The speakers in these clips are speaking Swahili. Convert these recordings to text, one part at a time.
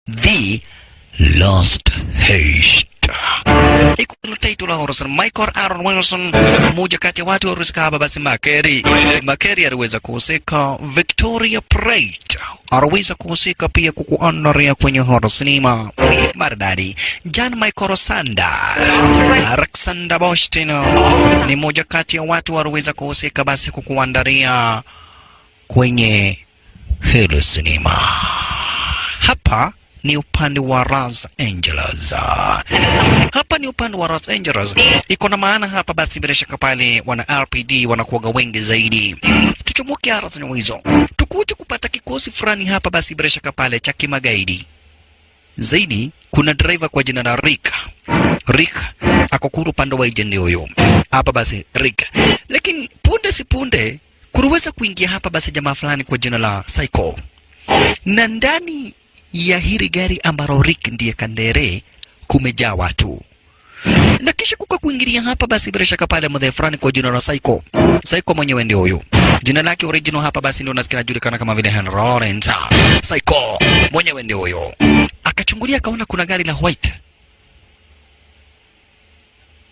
The Last Heist. Iko title la Orson Michael Aaron Wilson, mmoja kati ya watu waliohusika hapa. Basi Makeri Makeri aliweza kuhusika, Victoria Pratt aliweza kuhusika pia kukuandaria kwenye horror cinema maridadi. Jan Michael Sanda, Alexander Boston ni mmoja kati ya watu walioweza kuhusika basi kukuandaria kwenye hilo sinema. Hapa ni upande wa Los Angeles. Hapa ni upande wa Los Angeles. Iko na maana hapa basi bila shaka pale wana RPD wanakuwaga wengi zaidi. Tuchomoke ara zenye hizo. Tukuje kupata kikosi fulani hapa basi bila shaka pale cha kimagaidi. Zaidi kuna driver kwa jina la Rick. Rick ako kuru upande wa agent huyo. Hapa basi Rick. Lakini punde si punde kuliweza kuingia hapa basi jamaa fulani kwa jina la Psycho. Na ndani ya hili gari ambalo Rick ndiye kandere kumejaa watu na kisha kuka kuingilia hapa basi bila shaka pale mzee fulani kwa jina la Psycho. Psycho mwenyewe ndio huyo. Jina lake original hapa basi ndio nasikia anajulikana kama vile Henry Lawrence. Psycho mwenyewe ndio huyo. Akachungulia akaona kuna gari la white.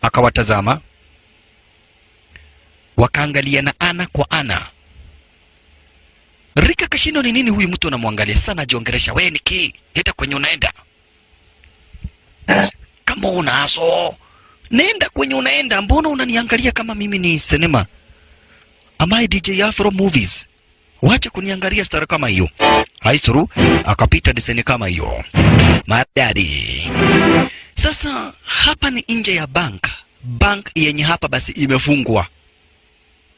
Akawatazama. Wakaangaliana ana kwa ana. Rick akashindwa ni nini huyu mtu anamwangalia sana, ajiongelesha, wewe ni ki hita kwenye unaenda kama unaso nenda kwenye unaenda, mbona unaniangalia kama mimi ni sinema? Am I DJ Afro Movies? Wacha kuniangalia stara kama hiyo. Haisuru akapita diseni kama hiyo madadi. Sasa hapa ni nje ya bank, bank yenye hapa basi imefungwa.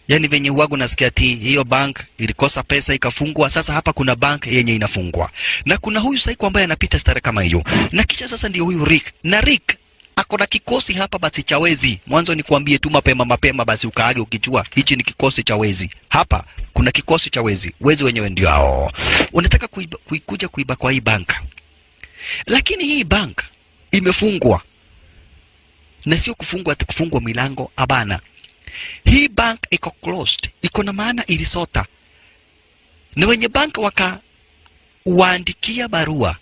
Yani venye huwagu nasikia ati hiyo bank ilikosa pesa ikafungwa. Sasa hapa kuna bank yenye inafungwa na kuna huyu Psycho ambaye anapita stara kama hiyo, na kisha sasa ndio huyu Rick, na Rick ako na kikosi hapa basi cha wezi. Mwanzo nikuambie tu mapema mapema, basi ukaage ukijua hichi ni kikosi cha wezi. Hapa kuna kikosi cha wezi, wezi wenyewe ndio hao. Unataka kuiba, kuikuja kuiba kwa hii bank, lakini hii bank imefungwa, na sio kufungwa ati kufungwa milango, abana. Hii bank iko closed, iko na maana ilisota, na wenye bank waka waandikia barua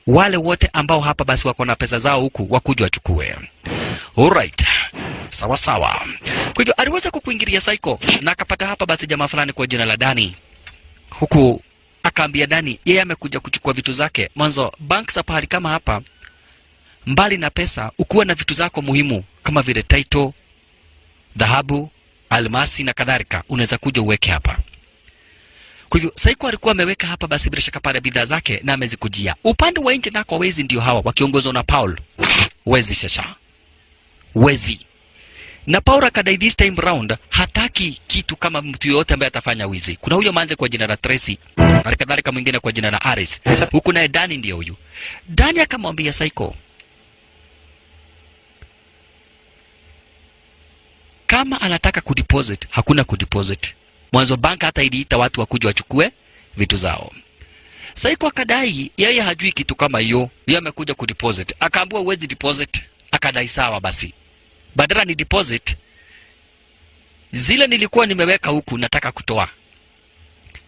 wale wote ambao hapa basi wako na pesa zao huku wakuja wachukue. Alright. Sawa sawa. Kwa hivyo aliweza kukuingilia Psycho na akapata hapa basi jamaa fulani kwa jina la Dani. Huku akaambia Dani yeye amekuja kuchukua vitu zake. Mwanzo bank za pahali kama hapa, mbali na pesa, ukuwa na vitu zako muhimu kama vile title, dhahabu, almasi na kadhalika, unaweza kuja uweke hapa. Kwa hivyo Psycho alikuwa ameweka hapa basi bila shaka pale bidhaa zake na amezikujia. Upande wa nje nako wezi ndio hawa wakiongozwa na Paul. Wezi shasha. Wezi. Na Paul akadai this time round hataki kitu kama mtu yoyote ambaye atafanya wizi. Kuna huyo manze kwa jina la Tracy, hali kadhalika mwingine kwa jina la Aris. Huku naye Dani ndio huyu. Dani akamwambia Psycho, kama anataka kudeposit, hakuna kudeposit. Mwanzo bank hata iliita watu wakuja wachukue vitu zao. Psycho akadai yeye hajui kitu kama hiyo, yeye amekuja kudeposit. Akaambiwa huwezi deposit, akadai sawa basi, badala ni deposit zile nilikuwa nimeweka huku, nataka kutoa.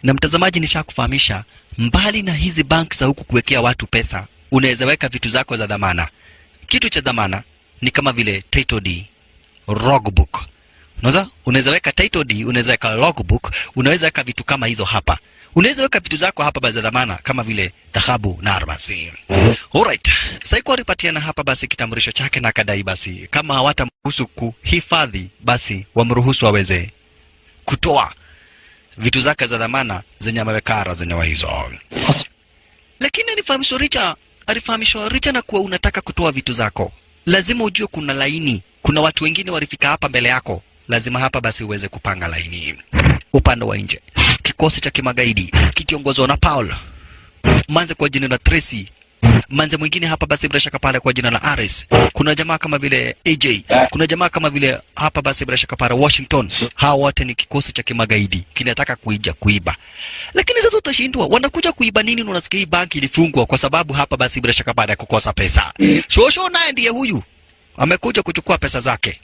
Na mtazamaji, nishakufahamisha, mbali na hizi bank za huku kuwekea watu pesa, unaweza weka vitu zako za dhamana. Kitu cha dhamana ni kama vile title deed, logbook. Unaweza weka title deed, unaweza weka logbook, unaweza weka vitu kama hizo hapa. Unaweza weka vitu zako hapa za dhamana kama vile dhahabu na almasi. Alright. Psycho alipatiana hapa basi kitambulisho chake na akadai basi kama hawatamruhusu kuhifadhi basi wamruhusu aweze kutoa vitu zake za dhamana zenye ameweka zenye hizo. Lakini alifahamishwa Richa, alifahamishwa Richa na kuwa unataka kutoa vitu zako, lazima ujue kuna laini, kuna watu wengine walifika hapa mbele yako, lazima hapa basi uweze kupanga laini. Upande wa nje, kikosi cha kimagaidi kikiongozwa na Paul Manze kwa jina la Tracy, Manze mwingine hapa basi bila shaka pale kwa jina la Aris. Kuna jamaa kama vile AJ, kuna jamaa kama vile hapa basi bila shaka pale Washington. Hawa wote ni kikosi cha kimagaidi kinataka kuija kuiba, lakini sasa utashindwa, wanakuja kuiba nini? Na unasikia hii banki ilifungwa kwa sababu hapa basi bila shaka baada ya kukosa pesa. Shosho naye ndiye huyu amekuja kuchukua pesa zake.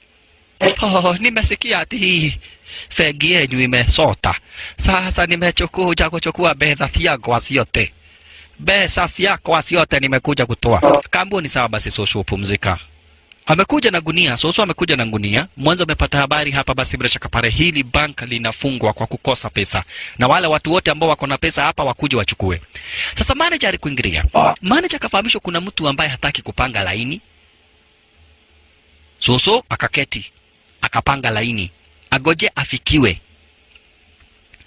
Oh, nimesikia ati hii fegi yenyu imesota. Sasa nimekuja kuchukua bedha ciakwa ciote. Pesa yako yote nimekuja kutoa. Kaambiwa ni sawa basi, Shosho pumzika. Amekuja na gunia, Soso amekuja na gunia. Mwanzo amepata habari hapa, basi bila shaka pale hili bank linafungwa kwa kukosa pesa, na wale watu wote ambao wako na pesa hapa wakuje wachukue. Sasa manager alikuingilia, manager akafahamishwa kuna mtu ambaye hataki kupanga laini. Soso akaketi akapanga laini, agoje afikiwe.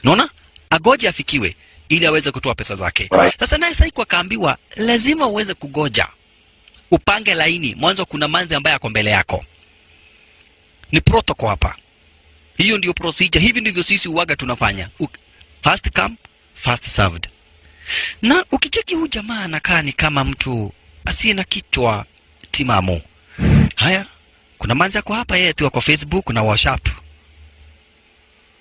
Naona agoje afikiwe ili aweze kutoa pesa zake. Sasa naye Saiko akaambiwa lazima uweze kugoja upange laini mwanzo, kuna manzi ambaye ako mbele yako, ni protocol hapa. Hiyo ndio procedure, hivi ndivyo sisi uwaga tunafanya. First come first served. Na ukicheki huyu jamaa anakaa ni kama mtu asiye na kichwa timamu. Haya, kuna manzi ako hapa, yeye tu kwa Facebook na WhatsApp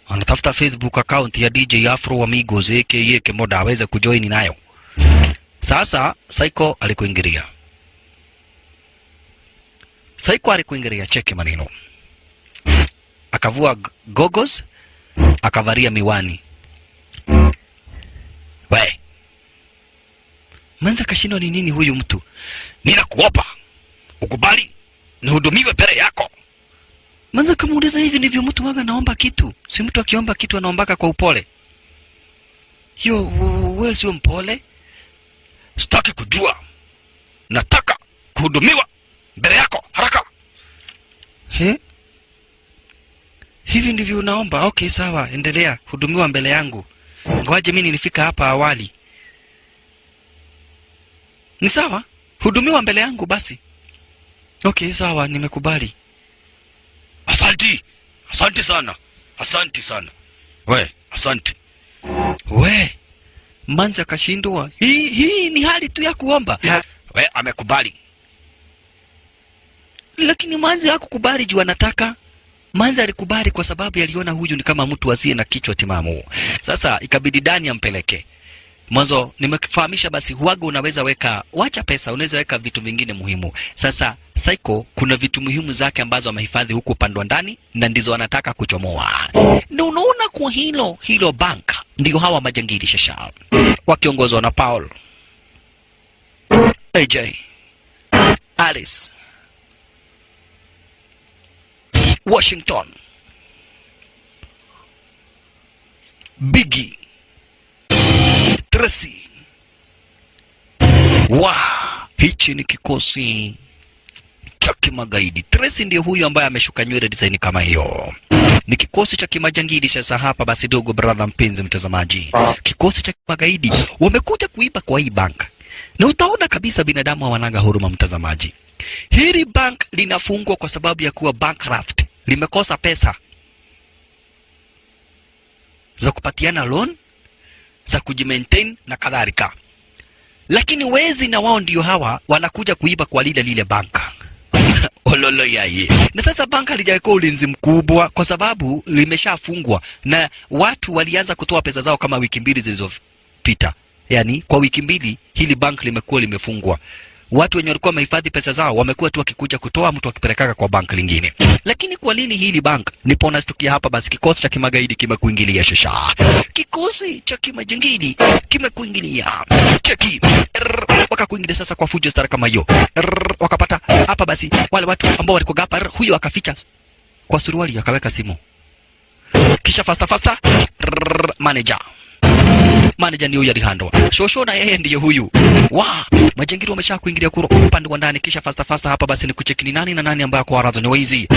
anatafuta Facebook account ya DJ Afro Amigos aka Kemoda aweze kujoin nayo. Sasa Psycho alikuingilia. Psycho alikuingilia, cheki maneno. Akavua goggles, akavalia miwani. We. Manza kashindwa ni nini huyu mtu? Ninakuopa. Ukubali nihudumiwe mbele yako. Manza kamuuliza, hivi ndivyo mtu waga naomba kitu? Si mtu akiomba kitu anaombaka kwa upole. Yo, wewe sio mpole. Sitaki kujua. Nataka kuhudumiwa mbele yako haraka. He? Hivi ndivyo unaomba? Okay, sawa, endelea, hudumiwa mbele yangu. Ngoja mimi nilifika hapa awali. Ni sawa? Hudumiwa mbele yangu basi. Okay, sawa, nimekubali. Asanti. Asante sana. Asante sana. We, asante. We, Manzi akashindwa. Hii ni hali tu ya kuomba. We, amekubali. Lakini Manzi hakukubali juu anataka. Manzi alikubali kwa sababu aliona huyu ni kama mtu asiye na kichwa timamu. Sasa ikabidi Dani ampeleke. Mwanzo nimekufahamisha basi, huwaga unaweza weka, wacha pesa, unaweza weka vitu vingine muhimu. Sasa Psycho kuna vitu muhimu zake ambazo amehifadhi huku upande wa ndani na ndizo anataka kuchomoa. Na unaona kwa hilo hilo bank ndio hawa majangili shasha wakiongozwa na Paul, AJ, Alice, Washington, Biggie, Tracy. Wa, hichi ni kikosi cha kimagaidi. Tracy ndiye huyu ambaye ameshuka nywele design kama hiyo. Ni kikosi cha kimajangili sasa hapa basi, dogo brother mpenzi mtazamaji. Kikosi cha kimagaidi wamekuja kuiba kwa hii bank. Na utaona kabisa binadamu hawanaga huruma mtazamaji. Hili bank linafungwa kwa sababu ya kuwa bankrupt. Limekosa pesa za kupatiana loan, za kujimaintain na kadhalika. Lakini wezi na wao ndio hawa wanakuja kuiba kwa lile lile bank. Ololo yaye. Na sasa bank halijawekwa ulinzi mkubwa kwa sababu limeshafungwa na watu walianza kutoa pesa zao kama wiki mbili zilizopita. Yani kwa wiki mbili hili bank limekuwa limefungwa. Watu wenye walikuwa wamehifadhi pesa zao wamekuwa tu wakikuja kutoa, mtu akipelekaka kwa bank lingine. Lakini kwa lini hili bank? Nipo nastukia hapa basi kikosi cha kimagaidi kimekuingilia shasha. Kikosi cha kimajangili kimekuingilia. Cheki. Wakakuingilia sasa kwa fujo stara kama hiyo. Wakapata hapa basi wale watu ambao walikuwa hapa, huyo akaficha kwa suruali akaweka simu. Kisha faster faster, manager. Manager ni huyu alihandwa. Shosho na yeye ndiye huyu. Wa, majangili wamesha kuingilia kuro upande wa ndani, kisha faster faster hapa basi ni kucheki ni nani na nani ambaye kwa razo hizi.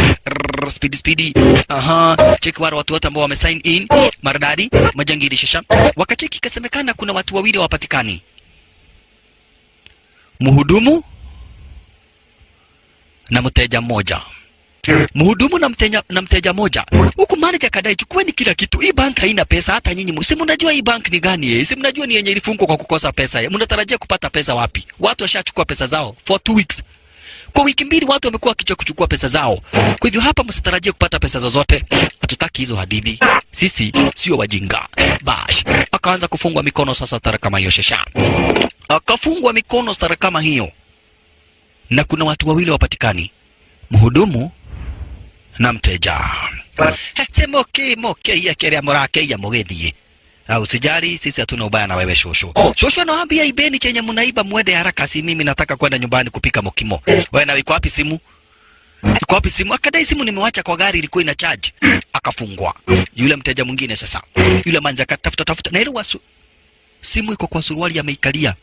Speed speed. Aha, cheki wale watu wote ambao wame sign in maridadi, majangili shasha. Wakacheki ikasemekana kuna watu wawili hawapatikani. Mhudumu na mteja mmoja. Mhudumu na mteja moja. Huku manager kadai chukueni kila kitu. Hii bank haina pesa hata nyinyi. Si mnajua hii bank ni gani eh? Si mnajua ni yenye ilifungwa kwa kukosa pesa. Mnatarajia kupata pesa wapi? Watu washachukua pesa zao for 2 weeks. Kwa wiki mbili watu wamekuwa wakicha kuchukua pesa zao. Kwa hivyo hapa msitarajie kupata pesa zozote. Hatutaki hizo hadithi. Sisi sio wajinga. Bash. Akaanza kufungwa mikono sasa stara kama hiyo shesha. Akafungwa mikono stara kama hiyo. Na kuna watu wawili wapatikani. Mhudumu na mteja. Sema okay, moke ya keria murake ya mugithie. Au usijali, sisi hatuna ubaya na wewe, shosho. Shosho anawaambia, "Ibeni chenye mnaiba muende haraka, si mimi nataka kwenda nyumbani kupika mokimo." Wewe na iko wapi simu? Iko wapi simu? Akadai simu nimewacha kwa gari, ilikuwa ina charge. Akafungwa. Yule mteja mwingine sasa. Yule manzi akatafuta tafuta na ile wasu simu iko kwa suruali ameikalia.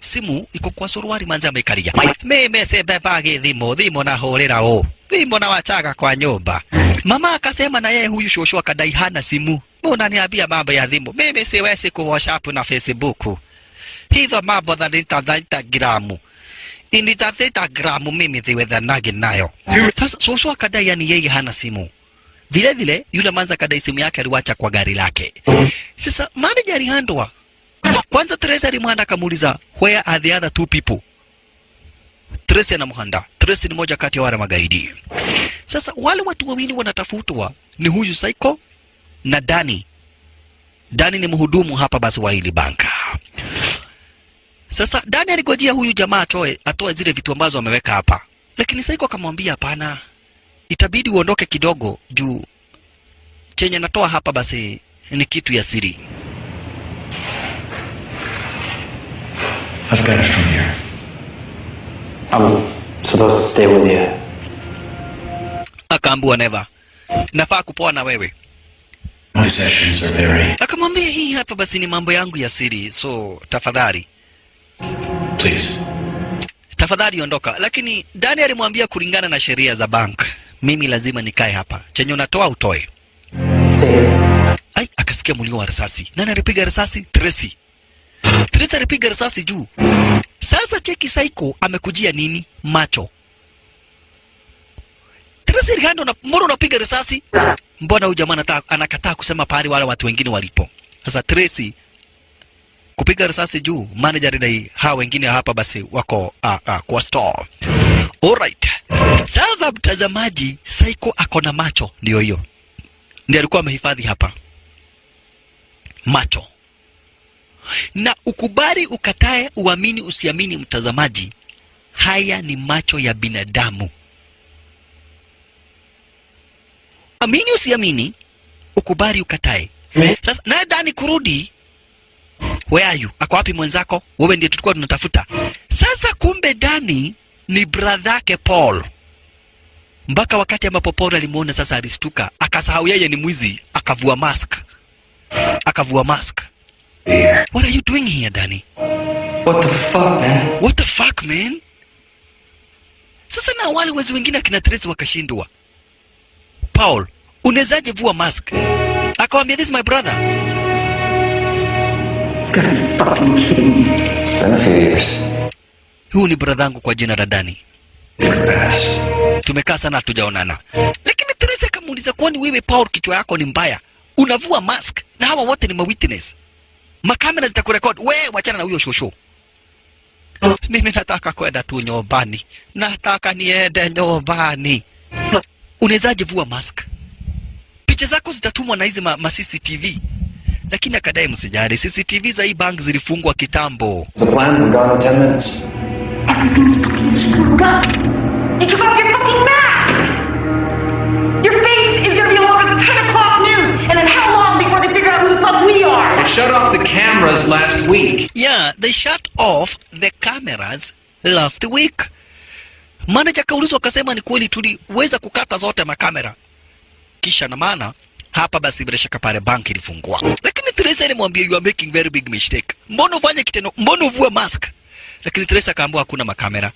Simu iko kwa suruali manzi ameikalia. Mimi sibebagi thimu, thimu na hurira o. Thimu na wachaga kwa nyumba. Mama akasema na yeye huyu shosho akadai hana simu. Mbona niambia mambo ya thimu? Mimi siwezi ku WhatsApp na Facebook. Hizo mambo za Instagram. Instagram mimi siwezanagi nayo. Sasa shosho akadai yani yeye hana simu. Vile vile yule manza akadai simu yake aliwacha kwa gari lake. Sasa manager alihandwa. Kwanza Tracy alimhanda akamuuliza, "Where are the other two people?" Tracy anamhanda. Tracy ni moja kati ya wale magaidi. Sasa wale watu wawili wanatafutwa ni huyu Psycho na Dani. Dani ni mhudumu hapa basi wa hili banka. Sasa Dani aligojea huyu jamaa atoe zile vitu ambazo ameweka hapa, lakini Psycho akamwambia hapana, itabidi uondoke kidogo juu chenye natoa hapa basi ni kitu ya siri. I've got it from here. I'm supposed to stay with you. Akaambiwa never, nafaa kupoa na wewe. My sessions are very. Akamwambia hii hapa basi ni mambo yangu ya siri, so tafadhali Please. Tafadhali ondoka. Lakini Dani alimwambia kulingana na sheria za bank, mimi lazima nikae hapa, chenye unatoa utoe. Stay here. Ai, akasikia mlio wa risasi. Nani alipiga risasi? Tracy. Tracy alipiga risasi juu. Sasa cheki, Psycho amekujia nini? Macho. Tracy Rigando, na mbona unapiga risasi? Mbona huyu jamaa anakataa kusema pahali wale watu wengine walipo? Sasa Tracy kupiga risasi juu, manager dai hawa wengine hapa basi wako kwa store. Alright. Sasa mtazamaji, Psycho ako na macho, ndio hiyo. Ndiye alikuwa amehifadhi hapa macho. Na ukubali ukatae, uamini usiamini, mtazamaji, haya ni macho ya binadamu. Amini usiamini, ukubali ukatae. Sasa naye Dani kurudi, where are you? Ako wapi mwenzako? Wewe ndiye tulikuwa tunatafuta. Sasa kumbe Dani ni brother yake Paul. Mpaka wakati ambapo Paul alimuona sasa alistuka, akasahau yeye ni mwizi, akavua mask. Akavua mask. Here. What are you doing here, Danny? What the fuck, man? What the fuck, man? Sasa na wale wezi wengine akina Tracy wakashindwa. Paul, unawezaje vua mask? Akamwambia, "This is my brother." You gotta be fucking kidding me. It's been a few years. Huyu ni brother yangu kwa jina la Danny. Different paths. Tumekaa sana hatujaonana. Lakini Tracy akamuuliza, "Kwani wewe Paul kichwa yako ni mbaya? Unavua mask na hawa wote ni mawitness. Makamera zitakurekod. We wachana na huyo shosho. Mimi nataka kwenda tu nyumbani. Nataka niende nyumbani." Unawezaje vua mask? Picha zako zitatumwa na hizi ma CCTV. Lakini akadai msijali, CCTV za hii bank zilifungwa kitambo. The plan, we're gone in 10 minutes. Everything's fucking screwed up. You took off your fucking mask! Your face is gonna be all over the 10 o'clock news! And then how long before they figure out who the fuck we are? They shut off the cameras last week. Yeah, they shut off the cameras last week. Manager kaulizwa akasema ni kweli tuliweza kukata zote makamera. Kisha na maana hapa basi bila shaka pale bank ilifungua. Lakini Teresa alimwambia, "You are making very big mistake. Mbona ufanye kitendo? Mbona uvue mask?" Lakini Teresa akaambiwa hakuna makamera.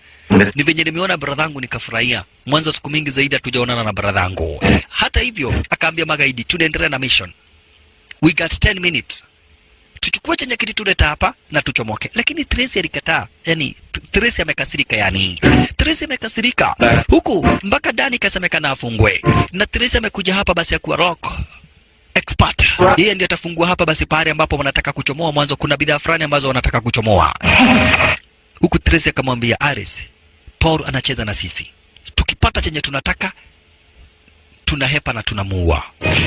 Ni venye nimeona bradhangu nikafurahia. Mwanzo siku mingi zaidi hatujaonana na bradhangu. Hata hivyo akaambia magaidi, "Tunaendelea na mission. We got 10 minutes, tuchukue chenye kilituleta hapa na tuchomoke." Lakini Tracy alikataa. Yani Tracy amekasirika, yani Tracy amekasirika huku mpaka Dani kasemekana afungwe, na Tracy amekuja hapa basi akuwa lock expert. Yeye ndiye atafungua hapa basi pale ambapo wanataka kuchomoa. Mwanzo kuna bidhaa fulani ambazo wanataka kuchomoa huku. Tracy akamwambia Aris, "Paul anacheza na sisi, tukipata chenye tunataka tunahepa na tunamuua."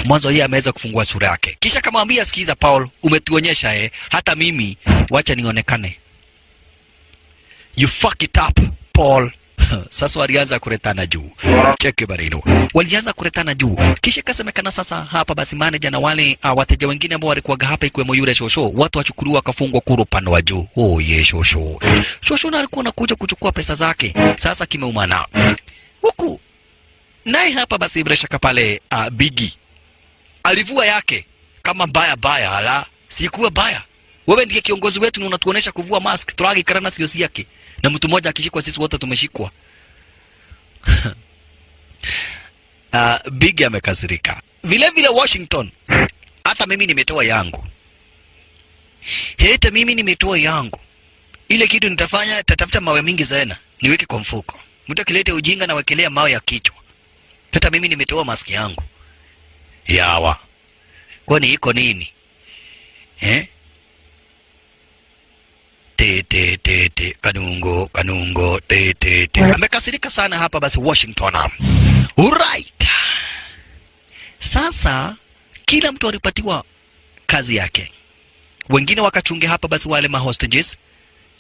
Mwanzo yeye ameweza kufungua sura yake, kisha akamwambia, "Sikiza Paul, umetuonyesha hata mimi wacha nionekane. You fuck it up, Paul." Sasa walianza kuretana juu. Cheki barino. Walianza kuretana juu. Kisha ikasemekana sasa hapa basi manager na wale wateja wengine ambao walikuwa hapa ikiwemo yule shosho, watu wachukuliwa wakafungwa kuro upande wa juu. Oh ye shosho. Shosho na alikuwa anakuja kuchukua pesa zake. Sasa kimeumana. Huku naye hapa basi bila shaka pale Biggie alivua yake kama baya baya, ala sikuwa baya. Wewe ndiye kiongozi wetu na unatuonesha kuvua mask, turagi karana sio yake. Na mtu mmoja akishikwa sisi wote tumeshikwa. Biggie amekasirika. Vile vile Washington, hata mimi nimetoa yangu. Hata mimi nimetoa yangu. Ile kitu nitafanya, tatafuta mawe mingi sana, niweke kwa mfuko. Mtu akileta ujinga na wekelea mawe ya kichwa. Hata mimi nimetoa maski yangu. Yawa. Kwani iko nini? Eh? Te te te te kanungo kanungo te te te. Amekasirika sana hapa basi Washington. Alright. Sasa kila mtu alipatiwa kazi yake. Wengine wakachunge hapa basi wale ma hostages,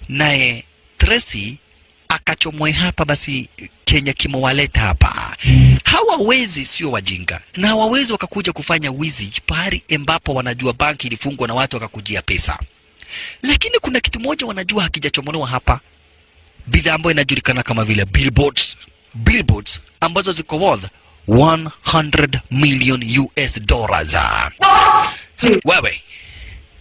naye Tracy akachomwe hapa basi Kenya kimewaleta hapa. Hawawezi, sio wajinga, na hawawezi wakakuja kufanya wizi pahali ambapo wanajua banki ilifungwa na watu wakakujia pesa. Lakini kuna kitu moja wanajua hakijachomolewa hapa, bidhaa ambayo inajulikana kama vile billboards. Billboards ambazo ziko worth 100 million US dollars. Wewe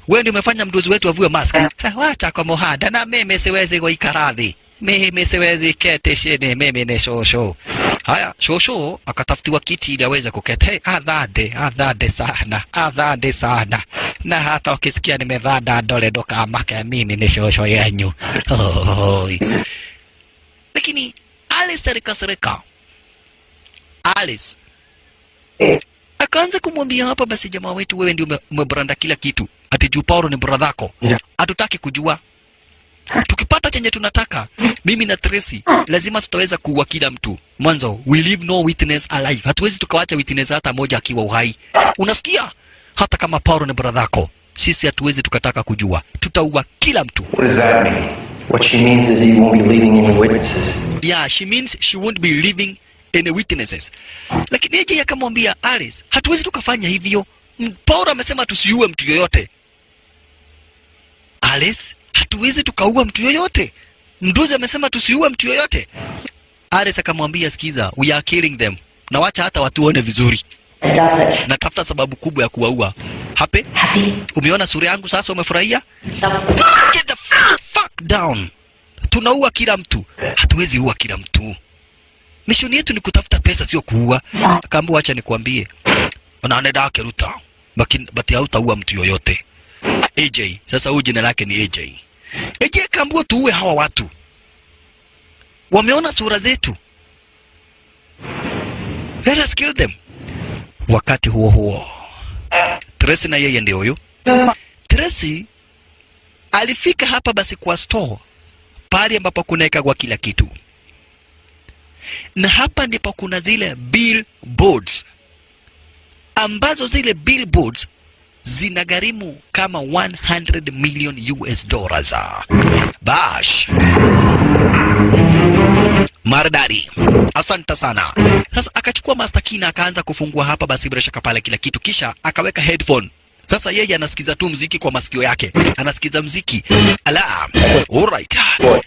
wewe ndio umefanya mdozi wetu avue mask. Wacha kwa muhanda na mimi siwezi guikara mimi siwezi keti chini, mimi ni shosho. Haya, shosho akatafutiwa kiti ili aweze kuketi. Hey, adhade, adhade sana, adhade sana. Na hata ukisikia nimedhada ndole ndukamake, mimi ni shosho yenyu. Oi. Lakini Alice alikasirika. Alice akaanza kumwambia hapa basi, jamaa wetu, wewe ndio umebranda kila kitu. Ati juu Paulo ni brother yako. Hatutaki kujua. Tukipata chenye tunataka, mimi na Tracy lazima tutaweza kuua kila mtu. Mwanzo, we leave no witness alive. Hatuwezi tukawacha witness hata moja akiwa uhai. Unasikia? Hata kama Paulo ni brother yako, sisi hatuwezi tukataka kujua. Tutaua kila mtu. What does that mean? What she means is that you won't be leaving any witnesses. Yeah, she means she won't be leaving any witnesses. Lakini AJ akamwambia Alice, hatuwezi tukafanya hivyo. Paulo amesema tusiue mtu yoyote. Alice, hatuwezi tukaua mtu yoyote. Mduzi amesema tusiue mtu yoyote. Alice akamwambia, sikiza, we are killing them. Na wacha hata watuone vizuri. Natafuta sababu kubwa ya kuwaua. Happy? Happy? Umeona sura yangu sasa, umefurahia? The fuck? Get the fuck down. Tunaua kila mtu. Hatuwezi ua kila mtu. Mission yetu ni kutafuta pesa, sio kuua. Akaambiwa acha nikwambie. Unaona akiruta. Lakini bati hautaua mtu yoyote. AJ, sasa huyu jina lake ni AJ. AJ akaambiwa tuue hawa watu. Wameona sura zetu. Let us kill them. Wakati huo huo, Tracy na yeye ndio huyu. Tracy alifika hapa basi kwa store, pale ambapo kunawekwa kila kitu, na hapa ndipo kuna zile billboards ambazo zile billboards zinagharimu kama 100 million US dollars. Bash maridadi, asante sana. Sasa akachukua master key na akaanza kufungua hapa basi bila shaka pale kila kitu, kisha akaweka headphone. Sasa yeye anasikiza tu mziki kwa masikio yake, anasikiza mziki. Ala, alright.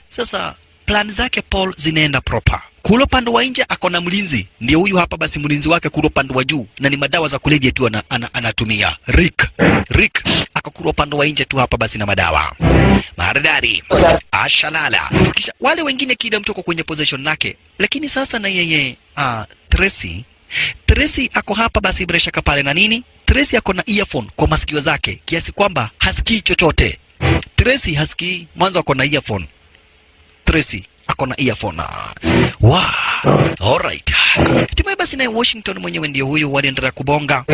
Sasa plan zake Paul zinaenda proper. Kule upande wa nje ako na mlinzi, ndio huyu hapa basi mlinzi wake kule upande wa juu, na ni madawa za kulevya tu anatumia. Rick ako kule upande wa nje tu hapa basi na madawa maridadi, ashalala. Kisha wale wengine kila mtu ako kwenye position lake, lakini sasa na yeye Tracy ako hapa basi bila shaka pale na nini. Tracy ako na earphone kwa masikio zake kiasi kwamba hasikii chochote. Tracy hasikii, mwanzo ako na earphone. Tracy ako na earphone. Wow. Alright. Hatimaye basi naye Washington mwenyewe ndio huyu, waliendelea kubonga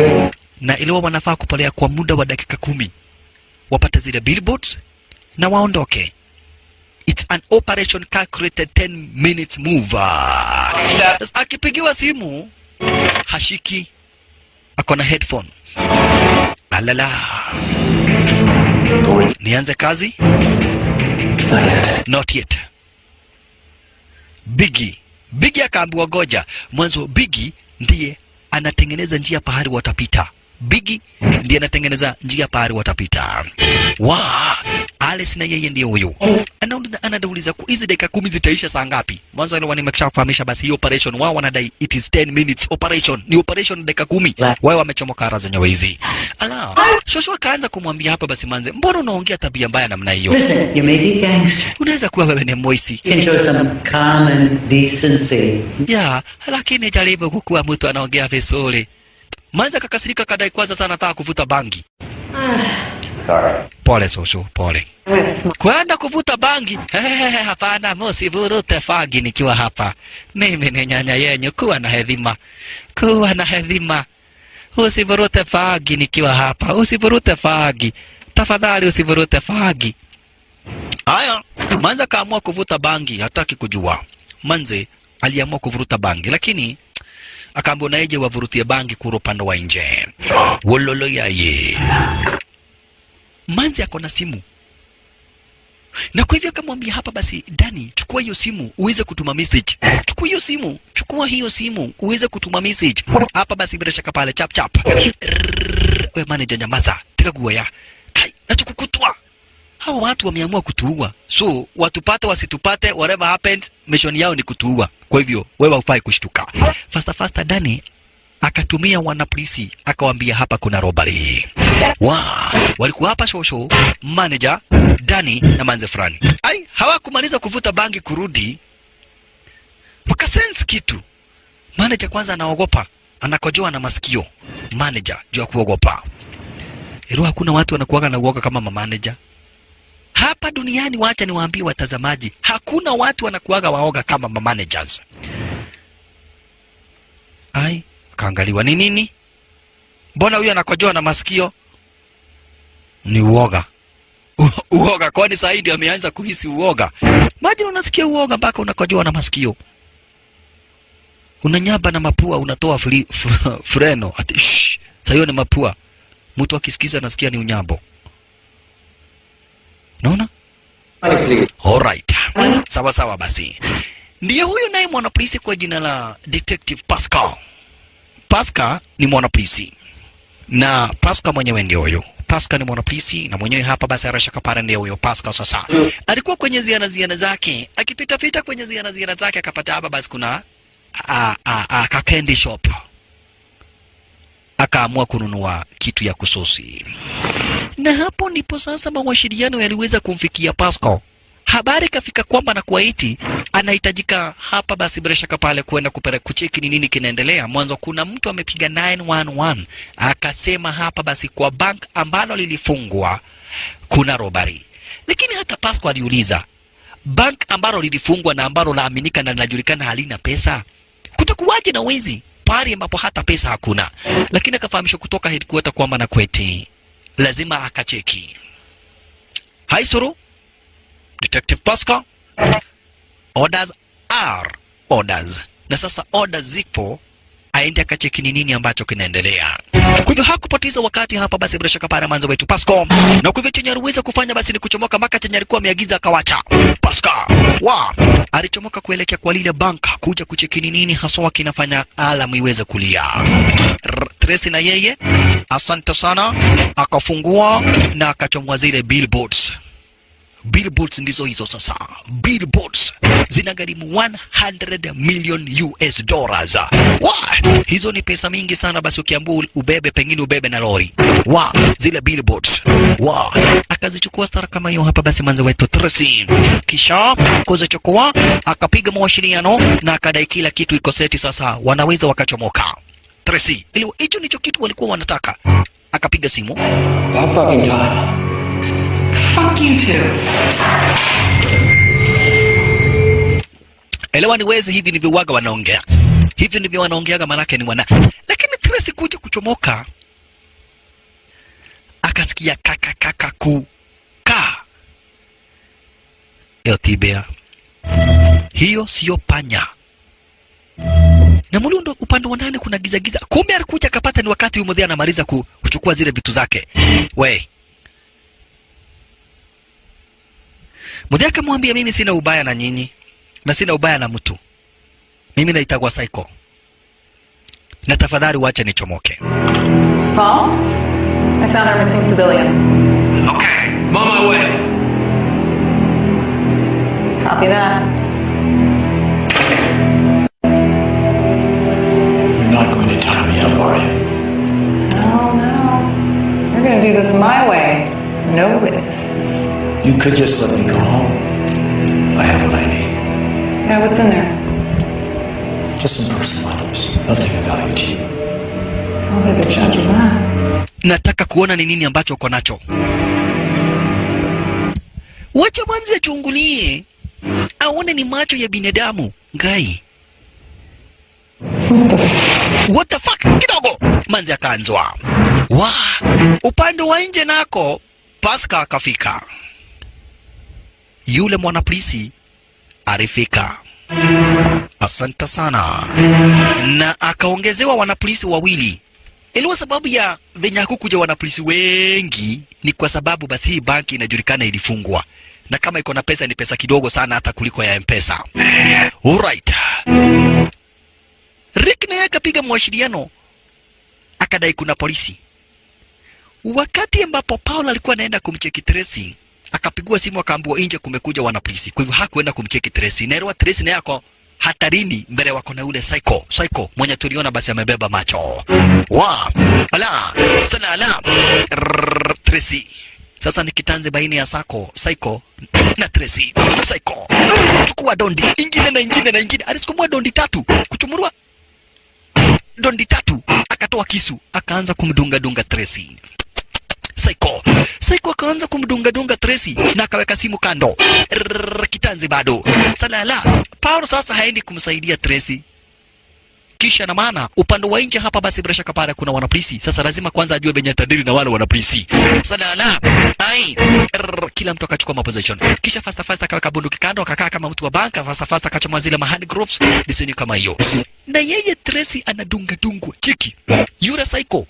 na iliwa wanafaa kupolea kwa muda wa dakika 10 wapate zile billboards na waondoke. It's an operation calculated 10 minutes move. Sasa akipigiwa simu hashiki, ako na headphone. Alala, nianze kazi? Not yet. Not yet. Bigi. Bigi akaambiwa goja. Mwanzo Bigi ndiye anatengeneza njia pahali watapita. Bigi ndiye anatengeneza njia pahali watapita. Wa Alice na yeye ndiye huyu. Anauliza hizi dakika 10 zitaisha saa ngapi? Mwanzo ile nimekisha kufahamisha basi hii operation wao wanadai it is 10 minutes operation. Ni operation dakika 10. Wao wamechomoka raha zenyewe hizi. Ala, shosho akaanza kumwambia hapa basi manze, mbona unaongea tabia mbaya namna hiyo? Listen, you may be gangster. Unaweza kuwa wewe ni mwizi. You can show some common decency. Ya, lakini jaribu kukuwa mtu anaongea vizuri. Manze akakasirika kadai kwanza sana anataka kuvuta bangi. Sorry. Pole shosho, pole. Kwenda kuvuta bangi? Hapana, msivurute bangi nikiwa hapa. Mimi ni nyanya yenyu, kuwa na hedhima. Kuwa na hedhima. Usivurute bangi nikiwa hapa. Usivurute bangi. Tafadhali usivurute bangi. Haya, Manze akaamua kuvuta bangi, hataki kujua. Manze aliamua kuvuruta bangi, lakini akaambiwa naeje wavurutie bangi kura upande wa nje. Wololo yaye. Manze ako na simu. Na kwa hivyo akamwambia hapa basi, Dani, chukua hiyo simu uweze kutuma message. Chukua hiyo simu, chukua hiyo simu uweze kutuma message. Hapa basi bila shaka pale chap chap. We manager nyamaza, tega guaya. Kai, natukukutwa. Hawa watu wameamua kutuua. So, watupate wasitupate, whatever happens, mission yao ni kutuua. Kwa hivyo, wewe hufai kushtuka. Faster faster Dani akatumia wanapolisi akawaambia hapa kuna robbery. Wa, walikuwa hapa shosho, manager, Dani na manze fulani. Ai, hawakumaliza kuvuta bangi kurudi, wakasense kitu. Manager kwanza anaogopa, anakojoa na masikio. Manager juu ya kuogopa. Ero hakuna watu wanakuwaga na uoga kama manager. Hapa duniani, wacha niwaambie watazamaji, hakuna watu wanakuwaga waoga kama managers. Ai, akaangaliwa ni nini? Mbona huyu anakojoa na masikio? Ni uoga. Uoga, kwani sasa ndio ameanza kuhisi uoga. Imagine unasikia uoga mpaka unakojoa na masikio. Unanyaba na mapua, unatoa freno. Ati shh. Sasa hiyo ni mapua. Mtu akisikiza anasikia ni unyambo. Unaona? Alright. Sawa sawa basi. Ndiye huyu naye mwanapolisi kwa jina la Detective Pascal. Pascal ni mwanapolisi. Na Pascal mwenyewe ndio huyo. Pascal ni mwanapolisi na mwenyewe hapa basi Arasha Kapara ndio huyo Pascal sasa. Alikuwa kwenye ziara zake, akipita pita kwenye ziara zake akapata hapa basi kuna a candy shop. Akaamua kununua kitu ya kusosi. Na hapo ndipo sasa mawasiliano yaliweza kumfikia Pascal. Habari kafika kwamba na kuwaiti anahitajika hapa basi bila shaka pale kwenda kucheki ni nini kinaendelea. Mwanzo kuna mtu amepiga 911 akasema hapa basi kwa bank ambalo lilifungwa kuna robbery. Lakini hata Pascal aliuliza, bank ambalo lilifungwa na ambalo laaminika na linajulikana halina pesa, kutakuwaje na wezi pale ambapo hata pesa hakuna? Lakini akafahamishwa kutoka headquarter kwamba na kweti lazima akacheki. Haisuru, Detective Pascal, orders are orders. Na sasa orders zipo, aende akacheki ni nini ambacho kinaendelea. Kwa hivyo hakupoteza wakati hapa basi bila shaka pale mwanzo wetu Pascal. Na kwa hivyo chenye aliweza kufanya basi ni kuchomoka mpaka chenye alikuwa ameagiza akawacha. Pascal wa alichomoka kuelekea kwa lile banka kuja kucheki ni nini haswa kinafanya alarm iweze kulia. Tracy na yeye asante sana, akafungua na akachomoa zile billboards. Billboards ndizo hizo sasa. Billboards zinagharimu 100 million US dollars. Wa, hizo ni pesa mingi sana. Basi ukiambiwa ubebe, pengine ubebe na lori. Wa, zile billboards. Wa, akazichukua stara kama hiyo hapa basi mwanzo wetu Tracy. Kisha kuzichukua akapiga mawasiliano na akadai kila kitu iko seti sasa, wanaweza wakachomoka. Tracy, hicho ndicho kitu walikuwa wanataka. Akapiga simu. About fucking time. Fuck you too. Elewa ni wezi, hivi ndivyo waga wanaongea. Hivi ndivyo wanaongeaga, manake ni wana. Lakini Tracy kuja kuchomoka akasikia kaka kaka ku ka. Tibea. Hiyo sio panya. Na mulundo upande wa ndani kuna giza giza. Kumbe alikuja akapata ni wakati huyu mzee anamaliza kuchukua zile vitu zake. We. Mzee akamwambia mimi sina ubaya na nyinyi. Na sina ubaya na mtu. Mimi naitagwa Psycho. Na tafadhali wacha nichomoke. Paul, I found our missing civilian. Okay, I'm on my way. Copy that. You're not going to tie me up, are you? Oh, no. We're gonna do this my way. No witnesses. You could just let me go home. I have what I need. Yeah, what's in there? Just some personal items. Nothing of value to you. I'll be the judge of that. Nataka kuona ni nini ambacho uko nacho. Wacha mwanzi achungulie, aone ni macho ya binadamu. Ngai. What the fuck? Kidogo manzi akaanzwa. Wa, upande wa nje nako Pascal akafika. Yule mwanapolisi alifika. Asante sana. Na akaongezewa wanapolisi wawili. Iliwa sababu ya venye hakukuja wanapolisi wengi ni kwa sababu basi hii banki inajulikana ilifungwa, na kama iko na pesa ni pesa kidogo sana hata kuliko ya M-Pesa. Alright. Rick naye akapiga mwashiriano akadai kuna polisi. Wakati ambapo Paul alikuwa anaenda kumcheki Tracy, akapigwa simu akaambiwa nje kumekuja wanapolisi. Kwa hivyo hakuenda kumcheki Tracy. Naelewa Tracy naye ako hatarini mbele wako na ule psycho, psycho mwenye tuliona basi amebeba macho. Wa, ala, sana ala. Rrrr, Tracy. Sasa ni kitanzi baina ya Sako, Psycho na Tracy. Psycho. Chukua dondi ingine na ingine na ingine. Alisukumua dondi tatu, kuchumurua dondi tatu, akatoa kisu, akaanza kumdunga dunga Tracy. Psycho. Psycho akaanza kumdunga dunga Tracy na akaweka simu kando. Rrrr, kitanzi bado. Salala. Paul sasa haendi kumsaidia Tracy. Kisha na maana upande wa nje hapa basi bila shaka pale kuna wanapolisi. Sasa lazima kwanza ajue venye atadili na wale wanapolisi. Salala. Ai. Rrr, kila mtu akachukua maposition. Kisha fasta fasta akaweka bunduki kando, akakaa kama mtu wa banka, fasta fasta akachoma zile mahand gloves, disini kama hiyo. Na yeye Tracy anadunga dungwa. Cheki. Yule psycho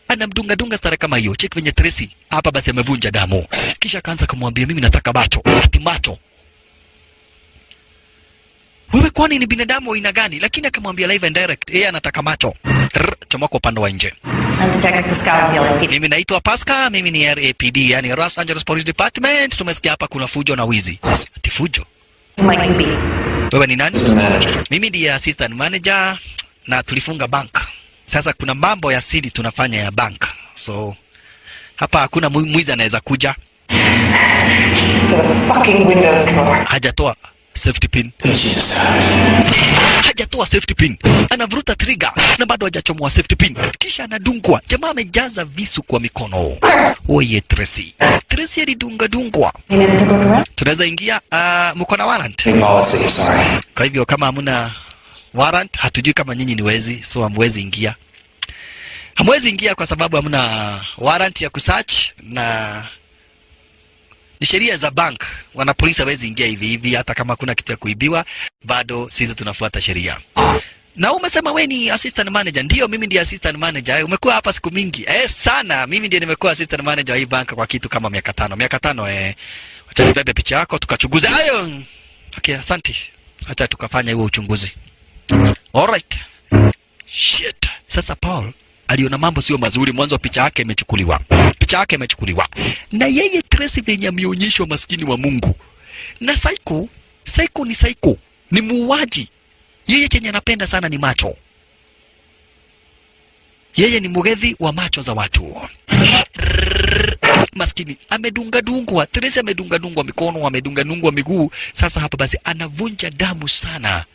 anamdunga dunga stara kama hiyo. Cheki venye Tracy hapa basi amevunja damu. Kisha akaanza kumwambia mimi nataka macho, ati macho. Wewe kwani ni binadamu aina gani? Lakini akamwambia live and direct, yeye anataka macho. Rr, chomoka upande wa nje. I'm Detective Pascal with the LAPD. Mimi naitwa Pascal, mimi ni RAPD, yani Los Angeles Police Department. Tumesikia hapa kuna fujo na wizi. Ati fujo? Who might you be? Wewe ni nani? Assistant manager. Mimi ndiye assistant manager na tulifunga bank. Sasa kuna mambo ya siri tunafanya ya bank. So hapa hakuna mwizi anaweza kuja. The fucking windows cover. Hajatoa safety pin. Jesus. Hajatoa safety pin, anavuruta trigger na bado hajachomoa safety pin, kisha anadungwa. Jamaa amejaza visu kwa mikono. Oye Tracy, Tracy alidunga dungwa. You never took a look around? Tunaweza ingia, mko na warrant? New policy, sorry. Kwa hivyo kama hamuna warrant, hatujui kama nyinyi ni wezi, so hamwezi ingia. Hamwezi ingia kwa sababu hamna warrant ya kusearch na ni sheria za bank. Wana polisi hawezi ingia hivi hivi, hata kama kuna kitu ya kuibiwa, bado sisi tunafuata sheria. Na umesema we ni assistant manager? Ndio, mimi ndiye assistant manager. Umekuwa hapa siku mingi sana. Mimi ndiye nimekuwa assistant manager wa hii bank kwa kitu kama miaka 5. Miaka 5. Acha nibebe picha yako tukachuguze hayo. Okay, asante. Acha tukafanya huo uchunguzi. Alright. Shit. Sasa Paul aliona mambo sio mazuri, mwanzo picha yake imechukuliwa. Picha yake imechukuliwa. Na yeye Tracy venye ameonyeshwa, maskini wa Mungu. Na psycho, psycho ni psycho, ni muuaji. Yeye chenye anapenda sana ni macho. Yeye ni mugethi wa macho za watu. Maskini amedunga dungwa, Tracy amedunga dungwa mikono, amedunga dungwa miguu. Sasa hapa basi anavunja damu sana.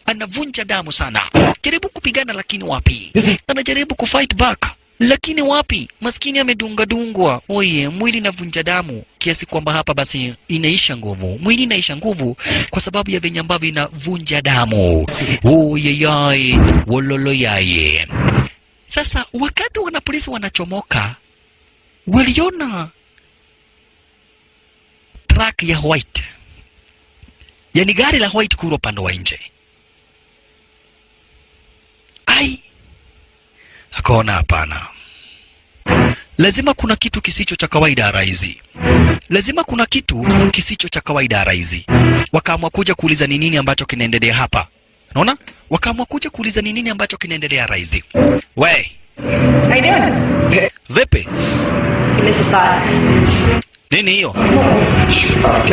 Anavunja damu sana. Jaribu kupigana lakini wapi? Anajaribu kufight back lakini wapi? Maskini amedunga dungwa. Oye, mwili inavunja damu kiasi kwamba hapa basi inaisha nguvu. Mwili inaisha nguvu kwa sababu ya venye ambavyo inavunja damu. Oye yai, wololo yaye. Sasa wakati wanapolisi wanachomoka, waliona truck ya white, yani gari la white kuro upande wa nje. Ai, akaona hapana, Lazima kuna kitu kisicho cha kawaida raizi. Lazima kuna kitu kisicho cha kawaida raizi. Wakaamua kuja kuuliza ni nini ambacho kinaendelea hapa. Unaona? Wakaamua kuja kuuliza ni nini ambacho kinaendelea raizi. We. How you doing? Vipi? You missed a spot. Nini hiyo? Can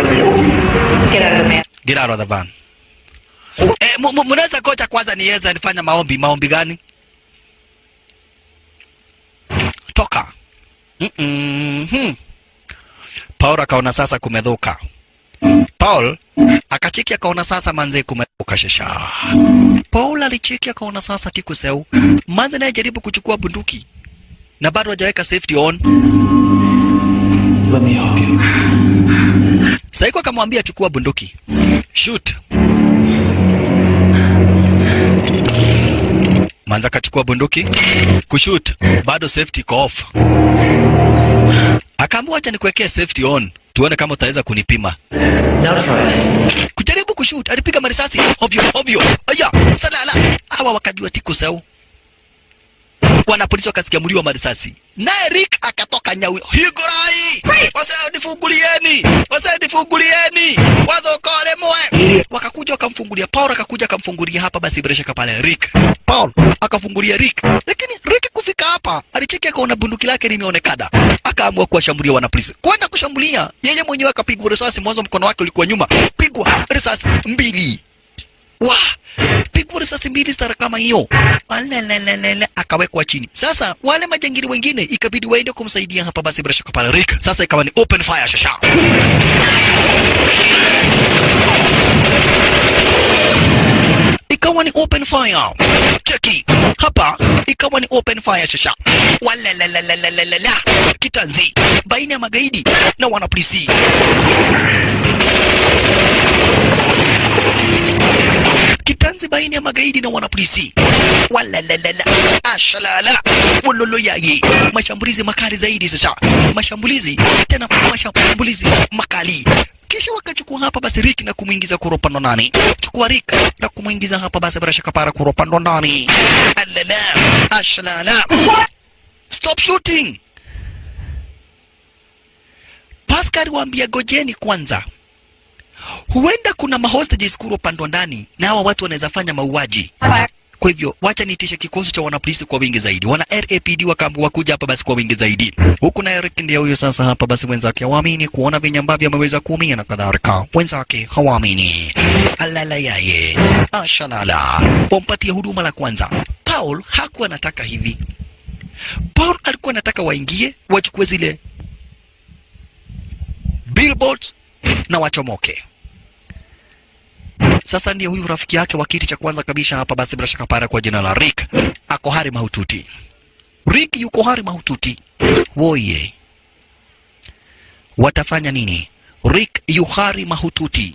I help you? Get out of the van. Get out of the van. Mnaweza kocha kwanza niweza nifanya maombi. Maombi gani? Toka. Paul akaona sasa kumedhuka. Paul akacheki akaona sasa manze kumedhuka shesha. Paul alicheki akaona sasa kikuseu. Manze naye jaribu kuchukua bunduki na bado hajaweka safety on. Let me help you. Saiko akamwambia chukua bunduki. Shoot. Manza akachukua bunduki kushoot, bado safety iko off. Akaamua acha nikuwekee safety on, tuone kama utaweza kunipima. Now try it. Kujaribu kushoot, alipiga marisasi ovyo ovyo. Aya, salala. Hawa wakajua tiku sau. Wanapolisi wakasikia mlio wa marisasi. Naye Rick akatoka nyawi. Higurai! Wasa nifungulieni! Wasa nifungulieni! Wadhokole mwe! Wakakuja wakamfungulia. Paul akakuja akamfungulia hapa basi bila shaka pale Rick. Paul akafungulia Rick. Lakini Rick kufika hapa, alicheki akaona bunduki lake limeonekana. Akaamua kuwashambulia wanapolisi. Kwenda kushambulia, yeye mwenyewe akapigwa risasi, mwanzo mkono wake ulikuwa nyuma. Pigwa risasi mbili. Wa! Pigwa risasi mbili stara kama hiyo. Alelelelele, akawekwa chini. Sasa wale majangili wengine ikabidi waende kumsaidia hapa basi bila shaka pale Rick. Sasa ikawa ni open fire shasha. Ikawa ni open fire. Cheki. Hapa ikawa ni open fire shasha. Walelelelelelele. Kitanzi baina ya magaidi na wanapolisi. Kitanzi baina ya magaidi na wanapolisi. Walalala, ashalala, wololo yayi. Mashambulizi makali zaidi sasa. Mashambulizi tena mashambulizi makali. Kisha wakachukua hapa basi Rick na kumuingiza kuropa ndani. Chukua Rick na kumuingiza hapa basi bila shaka para kuropa ndani. Alala, ashalala. Stop shooting. Pascal waambia gojeni kwanza. Huenda kuna mahostages kuro pando ndani na hawa watu wanaweza fanya mauaji. Kwa hivyo wacha niitishe kikosi cha wanapolisi kwa wingi zaidi. Wana RAPD wakaamua kuja hapa basi kwa wingi zaidi. Huku na Eric ndiye huyo sasa hapa basi wenzake hawaamini kuona venye ambavyo ameweza kuumia na kadhalika. Wenzake hawaamini. Alala yaye. Ashalala. Wampatie huduma la kwanza. Paul hakuwa anataka hivi. Paul alikuwa anataka waingie, wachukue zile billboards na wachomoke. Sasa ndiye huyu rafiki yake wa kiti cha kwanza kabisa hapa basi bila shaka para kwa jina la Rick. Ako hari mahututi. Rick yuko hari mahututi. Woye. Watafanya nini? Rick yuhari mahututi.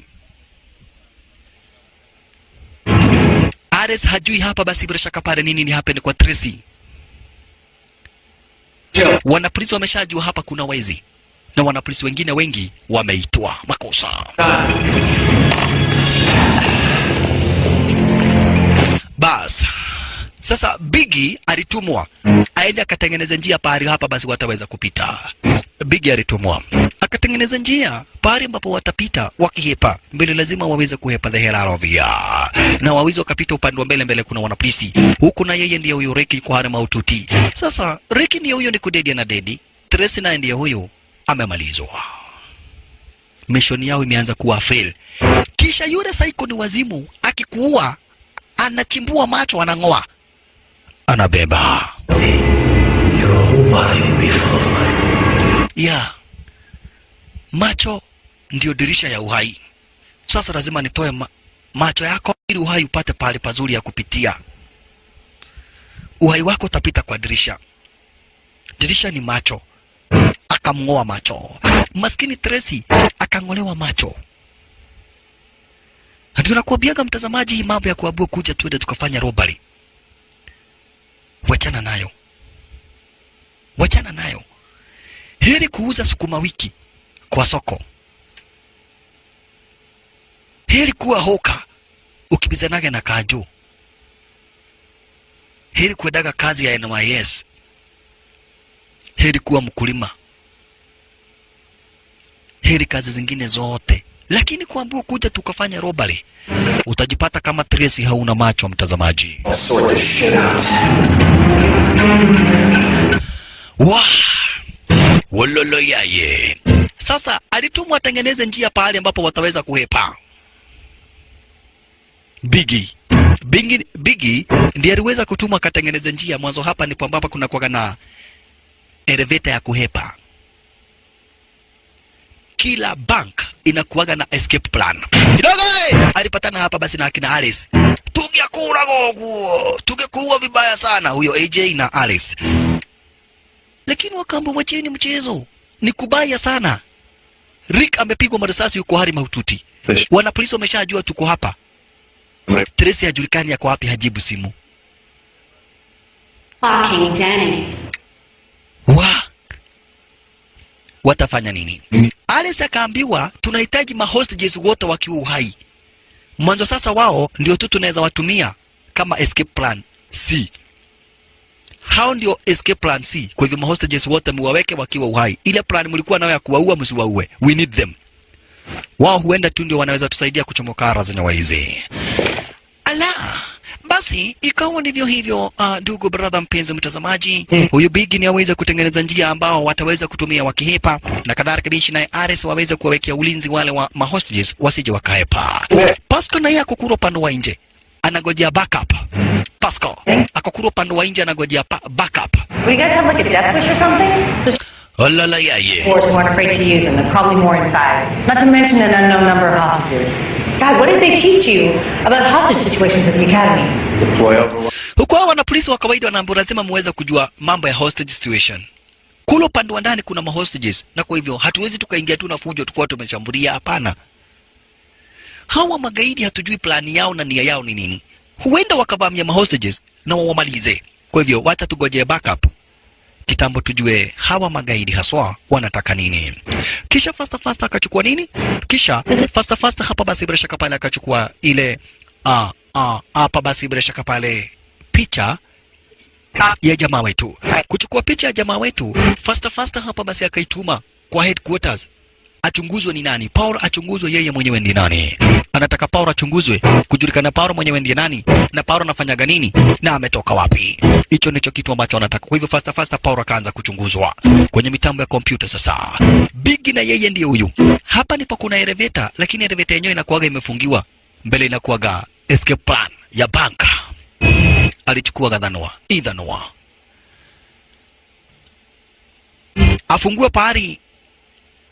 Ares hajui hapa basi bila shaka pale nini ni happen kwa Tracy. Wanapolisi wameshajua hapa kuna wezi. Na wanapolisi wengine wengi wameitwa makosa. Bas. Sasa Biggie alitumwa aende akatengeneza njia pahali hapa basi wataweza kupita. Biggie alitumwa akatengeneza njia pahali ambapo watapita wakihepa mbele, lazima waweze kuhepa the hell out of here. Na waweze wakapita upande wa mbele, mbele kuna wanapolisi huku, na yeye ndiye huyo Ricky kwa hali mahututi. Sasa Ricky ndiye huyo ni kudedi na dedi. Tracy naye ndiye huyo amemalizwa. Mission yao imeanza kuwa fail. Kisha yule psycho ni wazimu, akikuua anachimbua macho, anang'oa, anabeba. Your whole body will be full of light. Yeah. Macho ndio dirisha ya uhai. Sasa lazima nitoe macho yako ili uhai upate pahali pazuri ya kupitia. Uhai wako utapita kwa dirisha. Dirisha ni macho. Akamng'oa macho. Maskini Tracy akang'olewa macho. Ndio nakuambiaga mtazamaji, hii mambo ya kuabua kuja tuende tukafanya robbery. Wachana nayo. Wachana nayo. Heri kuuza sukuma wiki kwa soko. Heri kuwa hoka ukibizanaga na kajo. Heri kuendaga kazi ya NYS. Heri kuwa mkulima, heri kazi zingine zote, lakini kuambiwa kuja tukafanya robbery, utajipata kama Tracy hauna macho, mtazamaji. Sort this shit out. Wa wololo yaye. Sasa alitumwa atengeneze njia pahali ambapo wataweza kuhepa. Biggie Biggie, Biggie ndiye aliweza kutumwa akatengeneze njia. Mwanzo hapa ndipo ambapo kuna kuwaga na elevator ya kuhepa. Kila bank inakuwaga na escape plan. Kidogo alipatana hapa basi na akina Alice. Tungekura goguo, tungekuua vibaya sana huyo AJ na Alice. Lakini wakaamba wacheni mchezo, ni kubaya sana. Rick amepigwa marisasi, yuko hali mahututi. Wana polisi wameshajua tuko hapa. Tracy hajulikani yako wapi, hajibu simu. Fucking Danny. Wa watafanya nini? Alice akaambiwa tunahitaji ma hostages wote wakiwa uhai. Mwanzo sasa wao ndio tu tunaweza watumia kama escape plan C. Hao ndio escape plan C. Kwa hivyo ma hostages wote muwaweke wakiwa uhai. Ile plan mlikuwa nayo ya kuwaua msiwaue. We need them. Wao huenda tu ndio wanaweza tusaidia kuchomoka ara zenye waizi. Ala, basi ikawa ndivyo hivyo. Ndugu brother mpenzi mtazamaji, huyu Biggie ni aweze kutengeneza njia ambao wataweza kutumia wakihepa na kadhalika, bishi naye Ares waweze kuwawekea ulinzi wale wa ma hostages wasije wakahepa. Pascal naye akukura upande wa nje anagojea backup. Pascal akukura upande wa nje anagojea backup. Would you guys have like a death wish or something? There's Olala yaye. force weren't afraid to use them, and probably more inside. Not to mention an unknown number of hostages. God, what did they teach you about hostage situations at the academy? Deploy overwatch. Huku hawa wana polisi wa kawaida wanaambiwa lazima muweze kujua mambo ya hostage situation. Kule upande wa ndani kuna ma hostages, na kwa hivyo hatuwezi tukaingia tu na fujo tukuwa tumeshambulia. Hapana, hawa magaidi hatujui plani yao na nia yao ni nini. Huenda wakavamia ma hostages na wawamalize. Kwa hivyo wacha tugojee backup kitambo tujue hawa magaidi haswa wanataka nini. Kisha faster faster akachukua nini? Kisha faster faster hapa basi bila shaka pale akachukua ile hapa basi bila shaka pale picha ya jamaa wetu. Kuchukua picha ya jamaa wetu faster faster hapa basi akaituma kwa headquarters achunguzwe ni nani. Paul achunguzwe yeye mwenyewe ni nani. Anataka Paul achunguzwe, kujulikana Paul mwenyewe ndiye nani na Paul anafanyaga nini na ametoka wapi. Hicho ndicho kitu ambacho anataka. Kwa hivyo faster faster Paul akaanza kuchunguzwa kwenye mitambo ya kompyuta. Sasa Big na yeye ndiye huyu. Hapa ndipo kuna elevator, lakini elevator yenyewe inakuwaga imefungiwa. Mbele inakuwaga escape plan ya banka. Alichukua gadhanua, idhanua. Afungue pahali,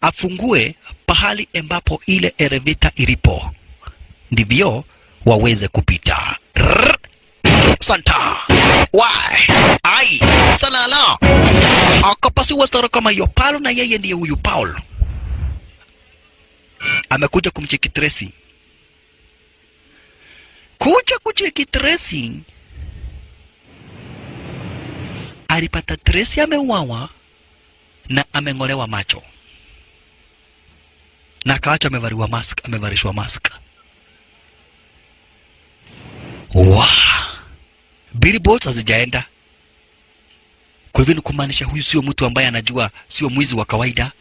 afungue pahali ambapo ile elevator ilipo, ndivyo waweze kupita. Rrr. Santa why ai salala akapasiwa stara kama hiyo. Paulo na yeye ndiye huyu Paul amekuja kumcheki Tracy, kuja kucheki Tracy alipata Tracy ameuawa na ameng'olewa macho na akaachwa amevaliwa mask, amevalishwa mask. Wow. Billboards hazijaenda. Kwa hivyo ni kumaanisha huyu sio mtu ambaye anajua, sio mwizi wa kawaida.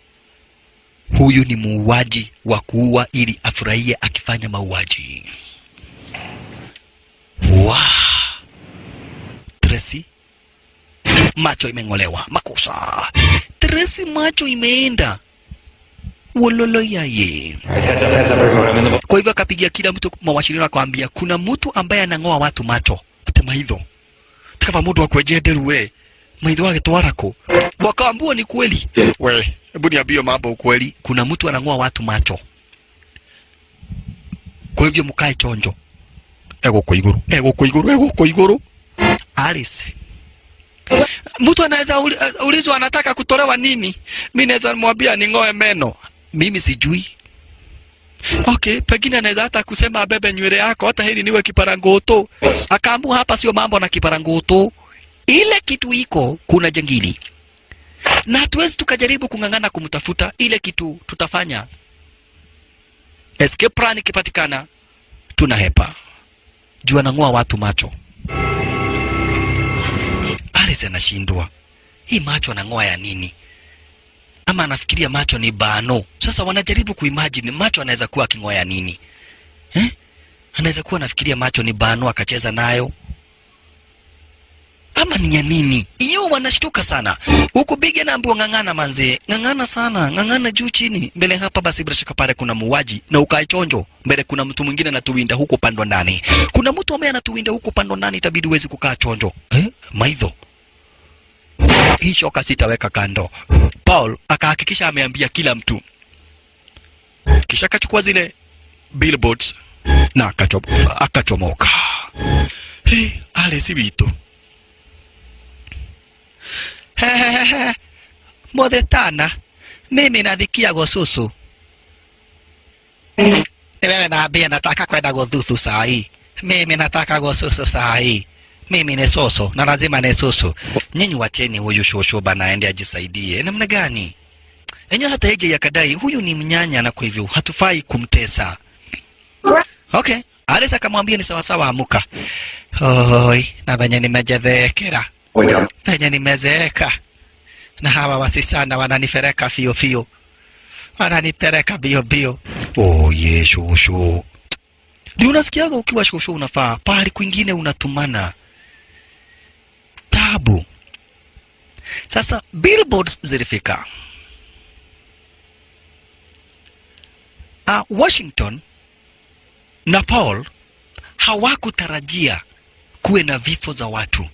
Huyu ni muuaji wa kuua ili afurahie akifanya mauaji. Wow. Tracy macho imeng'olewa, makosa. Tracy macho imeenda. Wololo yaye. All right, heads up, everyone. I'm in the Kwa hivyo akapigia kila mtu mawasiliano akamwambia kuna mtu ambaye anang'oa watu macho. Ate maitho. Tikava mundu akwenjenderu we. Maitho agĩtwara kũ? Wakaambua ni kweli. We, hebu niambie mambo ukweli. Kuna mtu anang'oa watu macho. Kwa hivyo mkae chonjo. Egũkũ igũrũ, egũkũ igũrũ, egũkũ igũrũ. Alice. Mtu anaweza ulizwa anataka kutolewa nini? Mimi naweza mwambia ning'oe meno. Mimi sijui. Okay, pengine anaweza hata kusema abebe nywele yako, hata heri niwe kiparangoto. Akaamua hapa sio mambo na kiparangoto. Ile kitu iko, kuna jangili. Na hatuwezi tukajaribu kung'ang'ana kumtafuta. Ile kitu tutafanya, escape plan ikipatikana, tunahepa. Juu anang'oa watu macho. Alice anashindwa. Hii macho anang'oa ya nini? Ama anafikiria macho ni bano. Sasa wanajaribu kuimagine macho anaweza kuwa aking'oa ya nini? Eh? Anaweza kuwa anafikiria macho ni bano akacheza nayo. Ama ni ya nini? Iyo wanashtuka sana. Huku Bigi anaambiwa ng'ang'ana manze, ng'ang'ana sana, ng'ang'ana juu chini. Mbele hapa basi bila shaka pale kuna muuaji na ukae chonjo. Mbele kuna mtu mwingine anatuwinda huko pando ndani. Kuna mtu ambaye anatuwinda huko pando ndani, itabidi uweze kukaa chonjo. Eh? Maidho. Hii shoka sitaweka kando. Paul akahakikisha ameambia kila mtu. Kisha akachukua zile billboards na akachomoka. Hey, ale si vitu. Hehehe, Mothetana, mimi nathikia gosusu. Ni wewe naambia nataka kwenda gothuthu saa hii. Mimi nataka gosusu saa hii. Mimi ni soso na lazima ni soso. Nyinyi wacheni huyu shosho bana aende ajisaidie. Namna gani? Enye hata AJ akadai huyu ni mnyanya na kwa hivyo hatufai kumtesa. Okay, Alice akamwambia ni sawa sawa, amuka. Oi, na venye nimejethekera. Penye nimezeeka na hawa wasisana wananifereka fio fio, wananipeleka bio bio. Oh ye shosho, ndio unasikiaga ukiwa shosho unafaa pahali kwingine unatumana tabu. Sasa billboards zilifika Washington na Paul hawakutarajia kuwe na vifo za watu.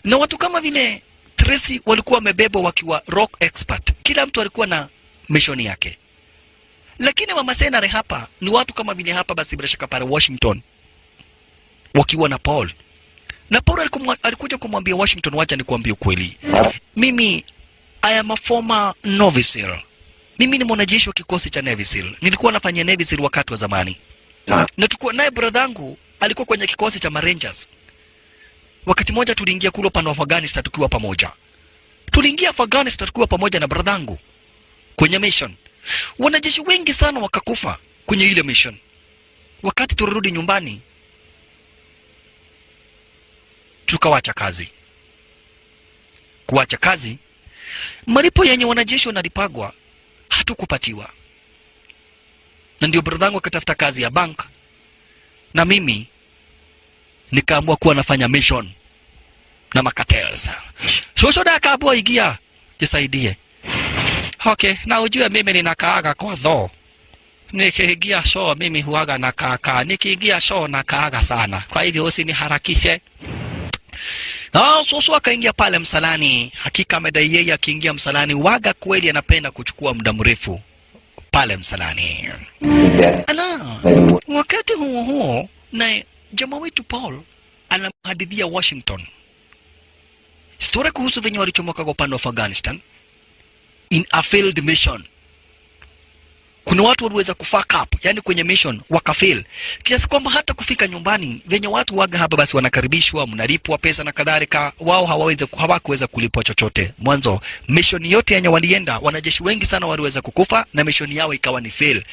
Na watu kama vile Tracy walikuwa wamebebwa wakiwa rock expert. Kila mtu alikuwa na mission yake. Lakini wa mercenary hapa ni watu kama vile hapa basi bila shaka pale Washington wakiwa na Paul. Na Paul alikuja kumwambia Washington, wacha nikuambie ukweli. Mimi I am a former Navy SEAL. Mimi ni mwanajeshi wa kikosi cha Navy SEAL. Nilikuwa nafanya Navy SEAL wakati wa zamani. Na tulikuwa naye brother yangu alikuwa kwenye kikosi cha Rangers. Wakati mmoja tuliingia kule upande wa Afghanistan tukiwa pamoja. Tuliingia Afghanistan tukiwa pamoja na brother yangu kwenye mission. Wanajeshi wengi sana wakakufa kwenye ile mission. Wakati tulirudi nyumbani tukawacha kazi. Kuacha kazi, malipo yenye wanajeshi wanalipagwa hatukupatiwa. Na ndio brother yangu akatafuta kazi ya bank, na mimi nikaamua kuwa nafanya mission na makatels. Shosho da akaamua ingia jisaidie. Okay, na ujue mimi ninakaaga kwa dhoo. Nikiingia show mimi huaga na kaakaa. Nikiingia show na kaaga sana. Kwa hivyo usiniharakishe. Na Soso akaingia pale msalani. Hakika amedai yeye akiingia msalani waga kweli anapenda kuchukua muda mrefu pale msalani. Ala, wakati huo huo na jamaa wetu Paul anamhadithia Washington story kuhusu venye walichomoka kwa upande wa Afghanistan in a failed mission. Kuna watu waliweza kufuck up, yani kwenye mission wakafail, kiasi kwamba hata kufika nyumbani venye watu waga hapa basi wanakaribishwa, mnalipwa pesa na kadhalika, wao hawakuweza kulipwa chochote. Mwanzo mission yote yenye walienda, wanajeshi wengi sana waliweza kukufa na mission yao ikawa ni fail.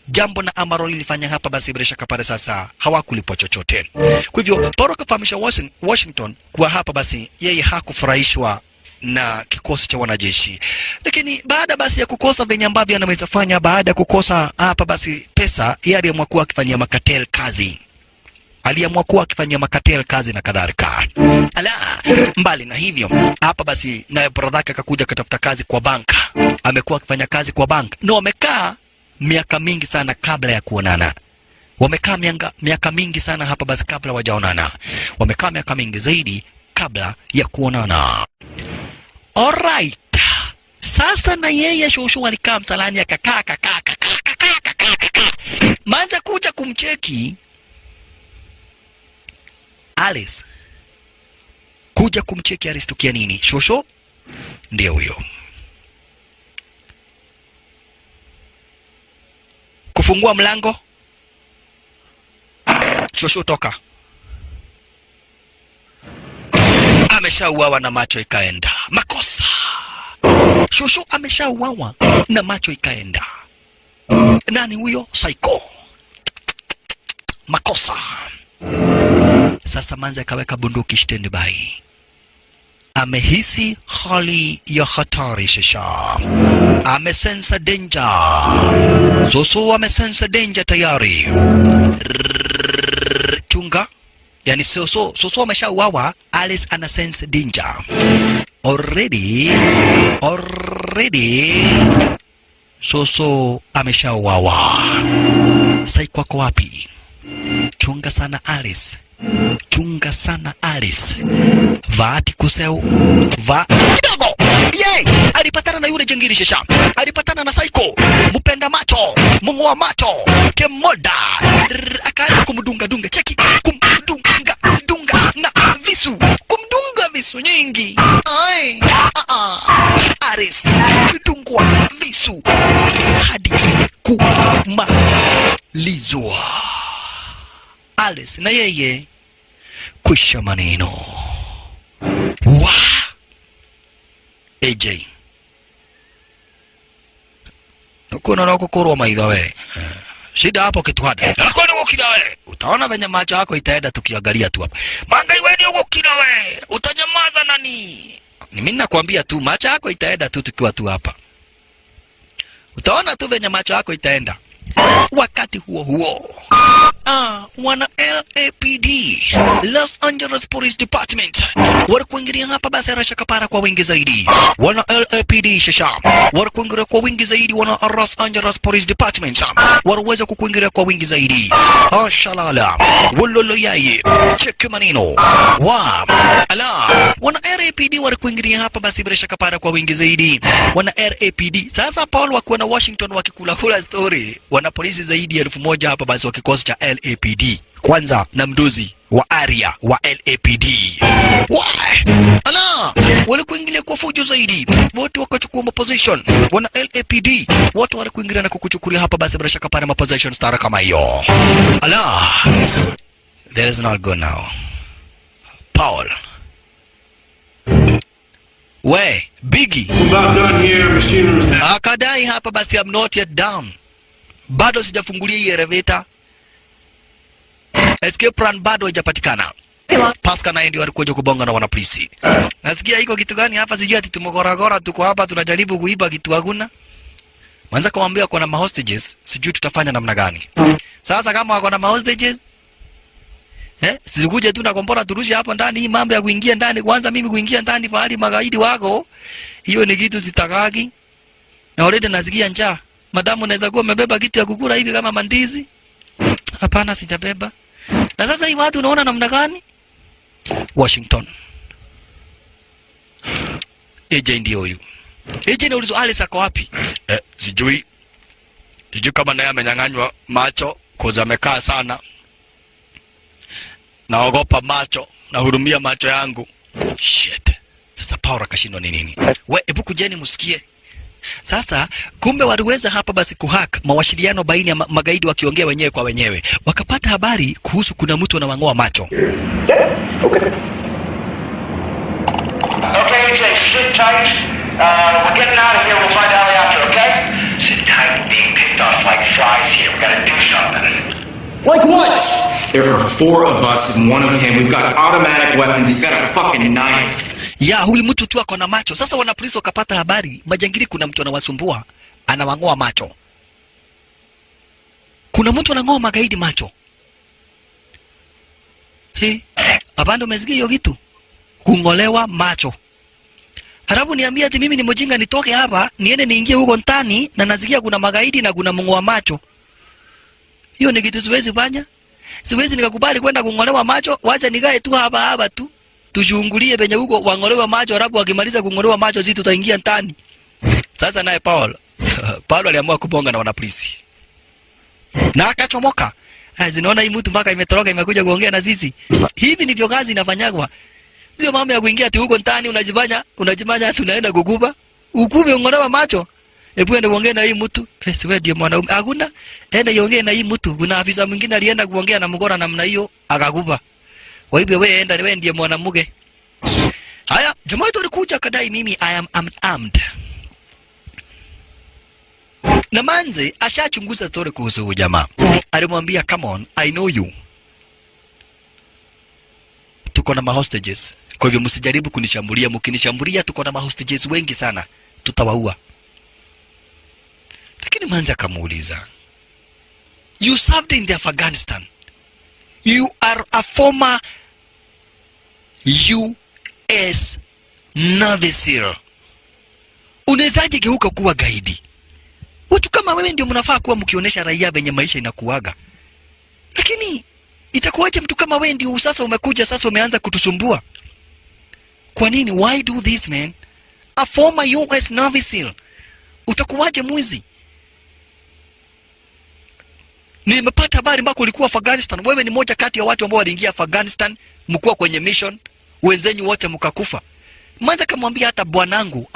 Jambo na ambalo lilifanya hapa basi bila shaka pale sasa hawakulipwa chochote. Kwa hivyo Paul akafahamisha Washington kuwa hapa basi yeye hakufurahishwa na kikosi cha wanajeshi. Lakini baada basi ya kukosa venye ambavyo anaweza fanya, baada ya kukosa hapa basi pesa, yeye aliamua kuwa akifanyia makatel kazi. Aliamua kuwa akifanyia makatel kazi na kadhalika. Ala, mbali na hivyo, hapa basi naye brother yake akakuja akatafuta kazi kwa banka. Amekuwa akifanya kazi kwa bank. Na wamekaa miaka mingi sana kabla ya kuonana. Wamekaa miaka mingi sana hapa basi kabla wajaonana. Wamekaa miaka mingi zaidi kabla ya kuonana. Alright. Sasa na yeye shosho alikaa msalani akakaa kakaa kakaa kakaa kakaa kakaa. Manza kuja kumcheki Alice. Kuja kumcheki Alice tukia nini? Shosho ndio huyo. Kufungua mlango. Shosho toka. Ameshauawa na macho ikaenda. Makosa. Shosho ameshauawa na macho ikaenda. Nani huyo? Psycho. Makosa. Sasa manze akaweka bunduki standby. Amehisi hali ya hatari shasha, amesense danger. Soso amesense danger tayari. Chunga, yani Soso, Soso ameshauawa. Alice ana sense danger already, already Soso ameshauawa. Sai kwako wapi? Chunga sana Alice, chunga sana Alice. Vaati kuseu va kidogo. Yay! Alipatana na yule jangili shesha, alipatana na Psycho, mpenda macho, mung'oa macho, Kemoda. Rrr, akaanza kumdunga dunga, cheki, kumdunga dunga na visu, kumdunga visu nyingi. Ai, ah, ah. Aris kudungwa visu hadi kumalizwa. Alice na yeye kwisha maneno wa AJ kuna na kukurwa maitho we. Shida hapo kitu hada akona gukira we, utaona venye macho yako itaenda tukiangalia tu hapa. Mangai we ni gukira we, utanyamaza nani? Ni mimi nakwambia tu macho yako itaenda tu tukiwa tu hapa, utaona tu venye macho yako itaenda. Wakati huo huo, wana LAPD, Los Angeles Police Department, walikuingilia hapa basi rasha kapara kwa wingi zaidi. Wana LAPD shasha walikuingilia kwa wingi zaidi. Wana Los Angeles Police Department waliweza kukuingilia kwa wingi zaidi. Ashalala wololo yaye, cheki maneno wa ala, wana LAPD walikuingilia hapa basi bila shaka para kwa wingi zaidi. Wana LAPD sasa, Paul wakiwa na Washington wakikula kula story, wana polisi zaidi ya 1000 hapa basi wa kikosi cha LAPD kwanza na mdozi wa area wa LAPD. Why? Ala, walikuingilia kwa fujo zaidi, wote wakachukua position. Wana LAPD wote walikuingilia na kukuchukulia hapa basi bila shaka pale position stara kama hiyo. Ala, there is not good now. Paul. We, Biggie. About done here. Machinery's down. Akadai hapa basi I'm not yet down. Bado sijafungulia hii elevator. Escape plan bado haijapatikana. Pascal naye ndio alikuja kubonga na wanapolisi. Nasikia iko kitu gani hapa sijui, ati tumegoragora tuko hapa tunajaribu kuiba kitu hakuna. Mwanza kumwambia kuna ma hostages, sijui tutafanya namna gani. Sasa kama wako na ma hostages, sikuje tu na kombora turushe hapo ndani. Hii mambo ya kuingia ndani kwanza, mimi kuingia ndani pahali magaidi wako, hiyo ni kitu sitakagi. Na already nasikia njaa. Madamu, unaweza kuwa umebeba kitu ya kukula hivi kama mandizi? Hapana, sijabeba. Na sasa hii watu unaona namna gani? Washington. AJ ndio huyu. AJ naulizwa Alice ako wapi? Sijui. Sijui kama naye amenyang'anywa macho cause amekaa sana. Naogopa macho, nahurumia macho yangu. Shit. Sasa Paul akashindwa ni nini? We, hebu kujeni msikie. Sasa kumbe waliweza hapa basi kuhack mawasiliano baina ya magaidi wakiongea wenyewe kwa wenyewe, wakapata habari kuhusu kuna mtu anawang'oa macho. Yeah, okay. Okay, AJ, sit tight. We're getting out of here. We'll find Ali after, okay? Sit tight. We're being picked off like flies here. We gotta do something. Like what? There are four of us and one of him. We've got automatic weapons. He's got a fucking knife. Ya huyu mtu tu ako na macho. Sasa wana polisi wakapata habari majangili, kuna mtu anawasumbua, anawang'oa macho. Kuna mtu anang'oa magaidi macho. He, abando umesikia hiyo kitu? Kung'olewa macho. Halafu niambie ati mimi ni mjinga nitoke hapa niende niingie huko ndani na nasikia kuna magaidi na kuna mng'oa macho. Hiyo ni kitu siwezi fanya. Siwezi nikakubali kwenda kung'olewa macho, wacha nikae tu hapa hapa tu. Tuchungulie penye huko wang'olewa macho, halafu wakimaliza kung'olewa macho sisi tutaingia ndani. Sasa naye Paul aliamua kubonga na wanapolisi. Na akachomoka. Zinaona hii mtu mpaka imetoroka imekuja kuongea na sisi. Hivi ndivyo kazi inafanyagwa. Sio mambo ya kuingia ati huko ndani unajifanya tunaenda kukuba. Ukube ung'olewa macho. Hebu ende uongee na hii mtu. Si wewe ndiye mwanaume. Hakuna. Enda iongee na hii mtu. Kuna afisa mwingine alienda kuongea na mgora namna hiyo akakuba. Kwa hivyo wewe enda, wewe ndiye mwanamke. Haya, jamaa wetu alikuja akadai mimi I am unarmed. Na manze ashachunguza story kuhusu huyu jamaa. Alimwambia come on, I know you. Tuko na mahostages. Kwa hivyo msijaribu kunishambulia, mkinishambulia tuko na mahostages wengi sana, tutawaua. Lakini manzi akamuuliza, you served in the Afghanistan, you are a former US Navy SEAL, unawezaje geuka kuwa gaidi? Watu kama wewe ndio mnafaa kuwa mkionyesha raia venye maisha inakuaga, lakini itakuwaje mtu kama wewe ndio sasa umekuja, sasa umeanza kutusumbua? Kwa nini? Why do this, man? A former US Navy SEAL, utakuwaje mwizi? Nimepata habari ambako ulikuwa Afghanistan. Wewe ni moja kati ya watu ambao waliingia Afghanistan, mkuwa kwenye mission, wenzenyu wote mkakufa. Manzi akamwambia hata bwanangu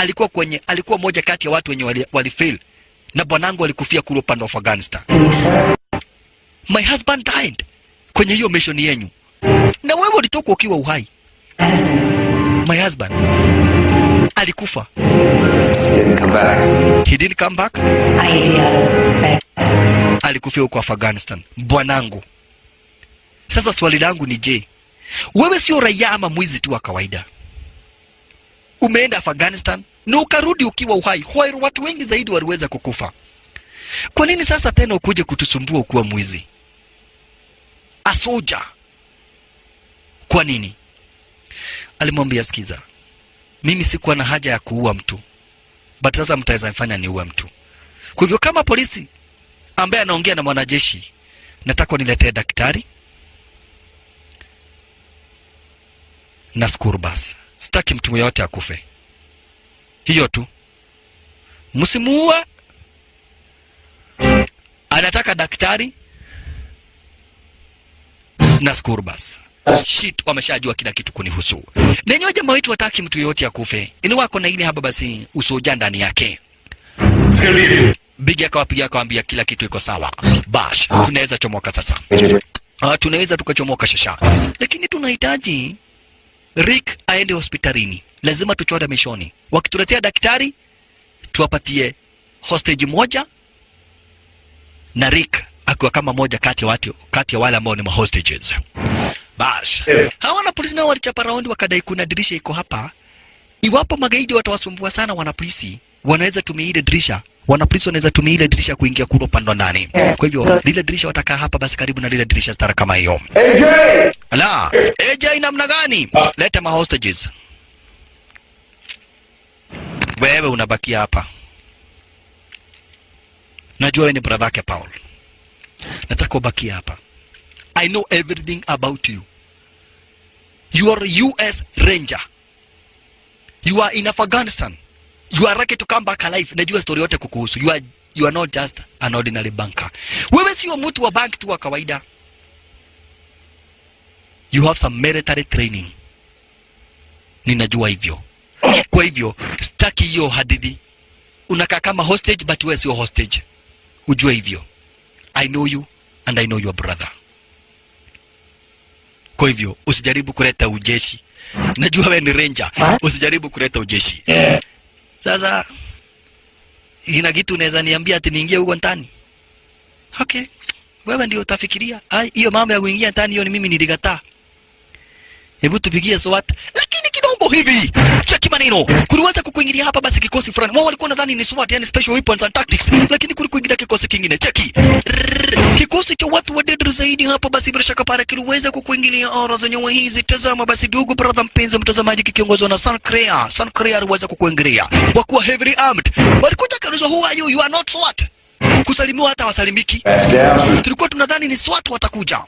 alikuwa moja kati ya watu wenye wali fail na bwanangu alikufia kule upande wa Afghanistan. My husband died kwenye hiyo mission yenyu, na wewe ulitoka ukiwa uhai. My husband alikufa. He didn't come back. He didn't come back. IED out of Baghdad. Alikufia huko Afghanistan, bwanangu. Sasa swali langu ni je, wewe sio raia ama mwizi tu wa kawaida? Umeenda Afghanistan na ukarudi ukiwa uhai, while watu wengi zaidi waliweza kukufa. Kwa nini sasa tena ukuje kutusumbua ukuwa mwizi? A soldier. Kwa nini? Alimwambia, sikiza, mimi sikuwa na haja ya kuua mtu, but sasa mtaweza mfanya niue mtu. Kwa hivyo kama polisi ambaye anaongea na mwanajeshi, nataka uniletee daktari na school bus. Sitaki mtu yeyote akufe. Hiyo tu. Msimuue. Anataka daktari na school bus. Shit, wameshajua kila kitu kunihusu. Nenyewe jamaa wetu hataki mtu yeyote akufe. Ini wako na ile haba basi usoja ndani yake. It's gonna be Bigi akawapigia akawaambia kila kitu iko sawa. Bash, tunaweza chomoka sasa. Tunaweza tukachomoka shasha. Lakini tunahitaji Rick aende hospitalini. Lazima tuchore mishoni. Wakituletea daktari, tuwapatie hostage moja na Rick akiwa kama moja kati ya watu, kati ya wale ambao ni mahostages. Bash. Hawa wana polisi nao walichapa raundi wakadai kuna dirisha iko hapa. Iwapo magaidi watawasumbua sana wana polisi, wanaweza tumia ile dirisha. Wana polisi wanaweza tumia ile dirisha kuingia kule upande wa ndani. Kwa hivyo lile dirisha watakaa hapa basi karibu na lile dirisha stara kama hiyo. AJ! Ala, AJ namna gani? Leta ma hostages. Wewe unabakia hapa. Najua wewe ni brother yake Paul. Nataka ubakie hapa. I know everything about you. You are US Ranger. You are in Afghanistan. You are lucky to come back alive. Najua story yote kukuhusu. You are not just an ordinary banker. Wewe sio mtu wa bank tu wa kawaida. You have some military training. Ninajua hivyo. Kwa hivyo sitaki hiyo hadithi. Unakaa kama hostage but wewe sio hostage. Ujue hivyo. I know you and I know your brother. Kwa hivyo usijaribu kuleta ujeshi. Najua wewe ni ranger. Usijaribu kuleta ujeshi. Sasa ina kitu unaweza niambia ati niingie huko ndani? Okay. Wewe ndio utafikiria. Ai, hiyo mambo ya kuingia ndani hiyo ni mimi nilikataa. Hebu tupigie SWAT. Lakini kidogo hivi. Cheki maneno. Kuliweza kukuingilia hapa basi kikosi fulani. Wao walikuwa nadhani ni SWAT, yani Special Weapons and Tactics. Lakini kulikuingilia kikosi kingine. Cheki. Kikosi cha watu wa dead zaidi hapa basi bila shaka pale kiliweza kukuingilia ora zenyewe hizi. Tazama basi ndugu brother mpenzi mtazamaji, kikiongozwa na San Crea. San Crea aliweza kukuingilia. Wakuwa heavily armed. Walikuja kaulizwa, who are you? You are not SWAT. Kusalimiwa hata wasalimiki. Tulikuwa tunadhani ni SWAT watakuja.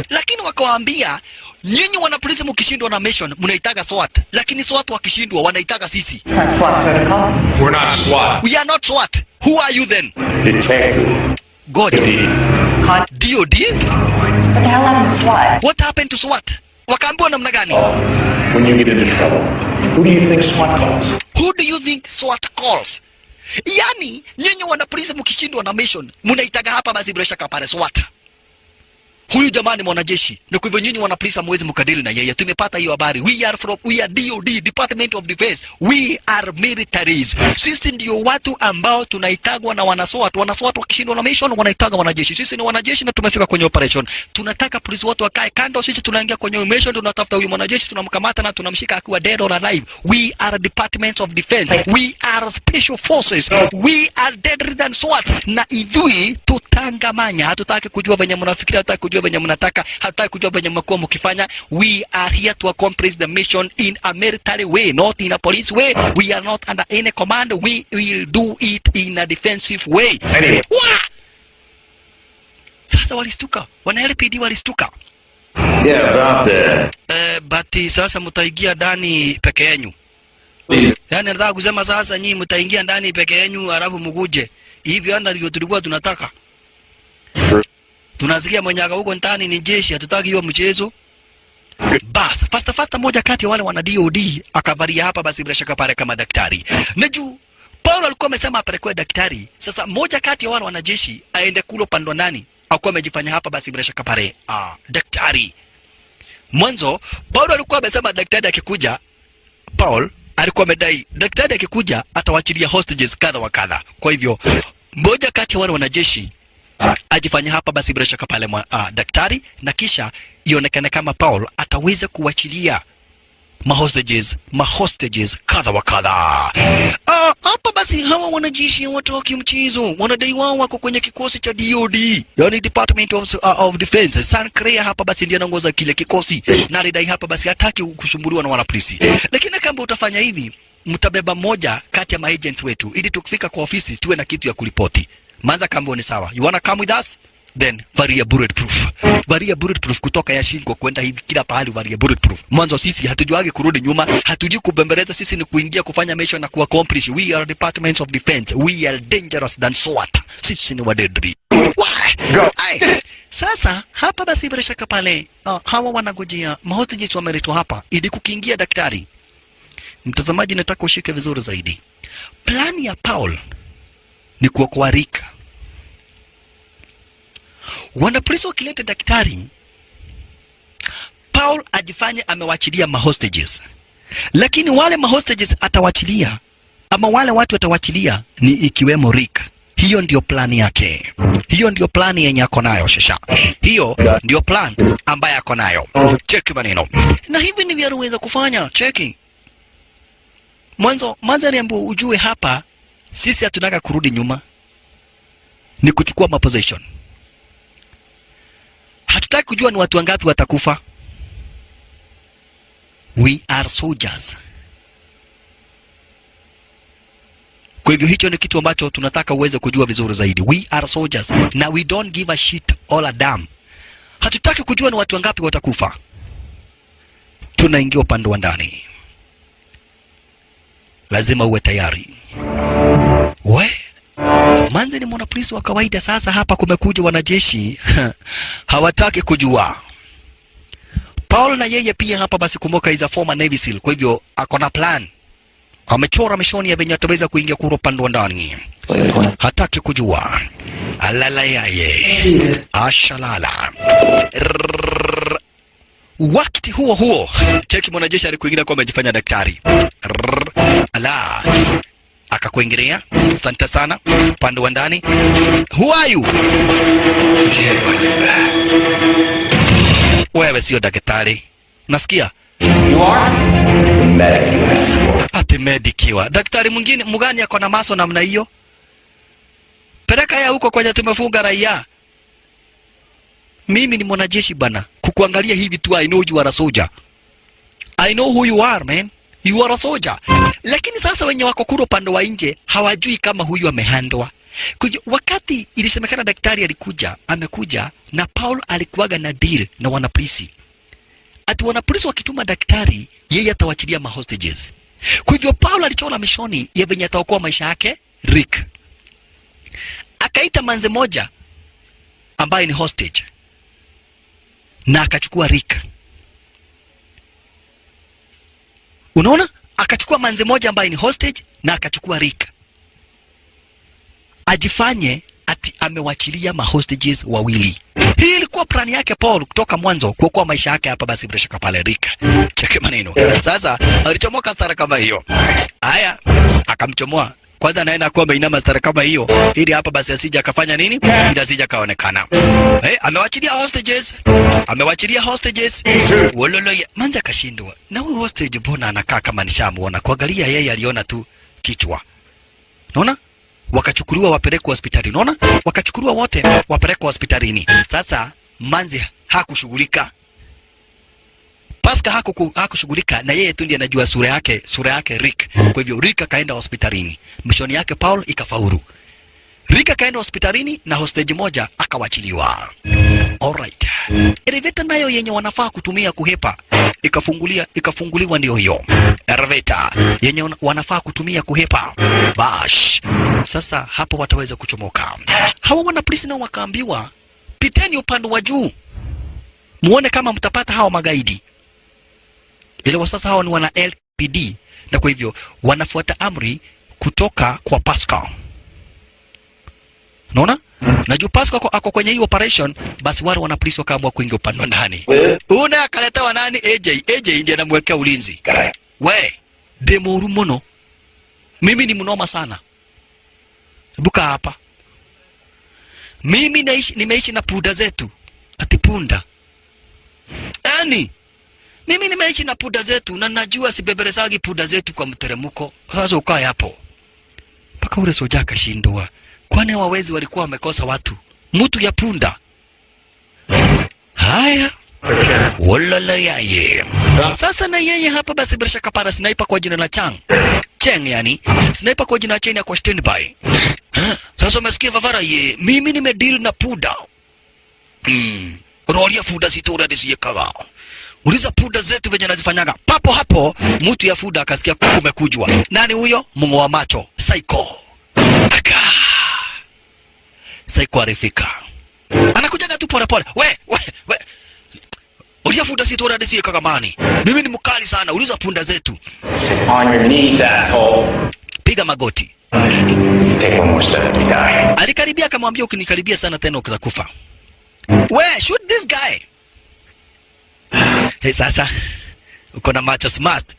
Lakini wakawaambia nyinyi wana polisi mkishindwa na mission mnaitaga SWAT, lakini SWAT wakishindwa wanaitaga sisi. It's not SWAT protocol. We're not SWAT. We are not SWAT. Who are you then? Detective. God. DOD? What the hell happened to SWAT? What happened to SWAT? Wakaambiwa namna gani? When you get into trouble, who do you think SWAT calls? Who do you think SWAT calls? Yani nyinyi wana polisi mkishindwa na mission mnaitaga hapa basi bila shaka pale SWAT. Huyu jamaa ni mwanajeshi, na kwa hivyo nyinyi wana polisi hamwezi mkadili na yeye. Tumepata hiyo habari. We are DOD, Department of Defense. We are militaries. Sisi ndio watu ambao tunaitagwa na wanaSWAT. WanaSWAT wakishindwa na mission wanaitaga wanajeshi. Sisi ni wanajeshi na tumefika kwenye operation. Tunataka polisi wote wakae kando, sisi tunaingia kwenye mission, tunatafuta huyu mwanajeshi, tunamkamata na tunamshika akiwa dead or alive. We are Department of Defense. We are special forces. We are deadly than SWAT. Na idhui tutangamanya. Hatutaki kujua venye mnafikiria, hatutaki kujua venye mnataka, hatutaki kujua venye mmekuwa mkifanya. We are here to accomplish the mission in a military way, not in a police way. We are not under any command. We will do it in a defensive way. Anyway. Wah! Sasa walistuka, wana LAPD walistuka. Yeah, about that. But sasa mtaingia ndani peke yenu. Yaani nataka kusema sasa nyinyi mtaingia ndani peke yenu halafu mkuje. Hivyo anda ndivyo tulikuwa tunataka. Tunasikia mwenye ako huko ndani ni jeshi, hatutaki hiyo mchezo. Bas, fasta fasta, moja kati ya wale wana DOD akavalia hapa basi bila shaka pale kama daktari. Na juu Paulo alikuwa amesema apelekwe daktari. Sasa moja kati ya wale wanajeshi aende kule upande wa ndani, akuwa amejifanya hapa basi bila shaka pale daktari. Mwanzo Paulo alikuwa amesema daktari akikuja, Paul alikuwa amedai daktari akikuja atawachilia hostages kadha wa kadha. Kwa hivyo mmoja kati ya wale wanajeshi ajifanya hapa basi bila shaka pale daktari, na kisha ionekane kama Paul ataweza kuwachilia mahostages kadha wa kadha. Hapa basi hawa wanajeshi hawataki mchezo, wanadai wao wako kwenye kikosi cha DOD, yani Department of Defense. Sancrea hapa basi ndiye anaongoza kile kikosi, na alidai hapa basi hataki kusumbuliwa na wanapolisi, lakini kama utafanya hivi mtabeba moja kati ya maagents wetu ili tukifika kwa ofisi tuwe na kitu ya kuripoti. Manza kambo ni sawa. You wanna come with us? Then varia bulletproof. Varia bulletproof kutoka ya shingo kwenda hivi kila pahali varia bulletproof. Mwanzo sisi hatujuagi kurudi nyuma, hatujui kubembeleza, sisi ni kuingia kufanya mission na kuaccomplish. We are Departments of Defense. We are dangerous than SWAT. Sisi ni wadeadly. Why? Ai. Sasa hapa basi bila shaka pale hawa wanagojea mahostages wameletwa hapa ili kukiingia daktari. Mtazamaji, nataka ushike vizuri zaidi. Plani ya Paul ni kuokoa Rick. Wanapolisi wakileta daktari, Paul ajifanye amewachilia mahostages, lakini wale mahostages atawachilia ama wale watu atawachilia ni ikiwemo Rick. Hiyo ndio plani yake, hiyo ndio plani yenye ako nayo shasha, hiyo ndio plan ambaye ako nayo. Cheki maneno, na hivi ndivyo aliweza kufanya. Cheki mwanzo mwanzo, aliambiwa ujue hapa sisi hatunaka kurudi nyuma, ni kuchukua maposition. Hatutaki kujua ni watu wangapi watakufa. We are soldiers. Kwa hivyo hicho ni kitu ambacho tunataka uweze kujua vizuri zaidi. We are soldiers na we don't give a shit all a damn. Hatutaki kujua ni watu wangapi watakufa. Tunaingia upande wa ndani, lazima uwe tayari. We manze ni mwanapolisi wa kawaida. Sasa hapa kumekuja wanajeshi hawataki kujua. Paul na yeye pia hapa basi, kumbuka is a former Navy SEAL, kwa hivyo ako na plan, amechora mishoni ya venye ataweza kuingia kura upande wa ndani, hataki kujua. Alala yaye ashalala. Rrrr. Wakati huo huo, cheki mwanajeshi alikuingia kwa amejifanya daktari. Rrrr. Ala, akakuingilia. Asante sana, upande wa ndani. Who are you? Put your hands behind your back. Wewe sio daktari, nasikia You are? The medic you asked for. Ati medikiwa. Daktari mwingine mgani ako na maso namna hiyo? Peleka ya huko kwenye tumefunga raia. Mimi ni mwanajeshi bana, kukuangalia hivi tu, I know you are a soldier. I know who you are, man. You are a soldier. Lakini sasa wenye wako kule upande wa nje hawajui kama huyu amehandwa. Kwa hivyo, wakati ilisemekana daktari alikuja, amekuja na Paul alikuwaga na deal na wanapolisi. Ati wanapolisi wakituma daktari, yeye atawachilia mahostages. Kwa hivyo Paul alichora mishoni ya venye ataokoa maisha yake Rick. Akaita manze moja ambaye ni hostage na akachukua Rick. Unaona? Akachukua manze moja ambaye ni hostage na akachukua Rick. Ajifanye ati Ati amewachilia mahostages wawili. Hii ilikuwa plan yake Paul kutoka mwanzo kuokoa maisha yake hapa basi bila shaka pale Rick. Cheke maneno. Sasa alichomoka stara kama hiyo. Haya, akamchomoa. Kwanza naenda kuwa ameinama stara kama hiyo ili hapa basi asije akafanya nini? Ili asije akaonekana. Eh, amewachilia hostages. Amewachilia hostages. Wololo ya manza akashindwa. Na huyu hostage mbona anakaa kama nishamuona? Kuangalia yeye aliona tu kichwa. Unaona? Wakachukuliwa wapelekwa hospitali. Unaona? Wakachukuliwa wote wapelekwa hospitalini. Sasa manzi hakushughulika. Pascal hakushughulika na yeye tu ndiye anajua sura yake Rick. Kwa hivyo Rick akaenda hospitalini. Mission yake Paul ikafaulu. Rick akaenda hospitalini na hostage moja akawachiliwa. Alright. Elevator nayo yenye wanafaa kutumia kuhepa ikafungulia ikafunguliwa, ndio hiyo elevator yenye wanafaa kutumia kuhepa. Bash. Sasa hapo wataweza kuchomoka. Hawa wana polisi nao wakaambiwa, piteni upande wa juu muone kama mtapata hawa magaidi. Ile sasa hawa ni wana LPD na kwa hivyo wanafuata amri kutoka kwa Pascal. Unaona? Na juu Pascal ako kwenye hii operation, basi wale wana polisi wakaamua kuingia upande wa ndani. Una akaletewa nani? AJ. AJ ndiye anamwekea ulinzi. We, ndĩ mũno. Mimi ni mnoma sana. Buka hapa. Mimi naishi, nimeishi na punda zetu. Ati punda. Yaani mimi nimeishi na punda zetu na najua sibeberesagi punda zetu kwa mteremko. Sasa ukae hapo. Mpaka ule soja akashindwa. Kwani wawezi walikuwa wamekosa watu? Mtu ya punda. Haya. Walala yaye. Sasa na yeye hapa basi bila shaka para sniper kwa jina la Chang. Cheng yani. Sniper kwa jina la Cheng kwa standby. Ha? Sasa umesikia Vavara ye, mimi nimedeal na punda. Rolia fuda situra disiyekawa. Uliza punda zetu venye nazifanyaga. Papo hapo mtu ya fuda akasikia kumekujwa. Nani huyo? Mungu wa macho. Psycho. Aka. Psycho alifika. Anakujaga tu pole pole. We, we, we. Uliza punda situra disiyekaga mani. Mimi ni mkali sana. Uliza punda zetu. Sit on your knees, asshole. Piga magoti. Take one more step and you die. Alikaribia akamwambia ukinikaribia sana tena utakufa. We, shoot this guy. Hey, sasa uko na macho smart.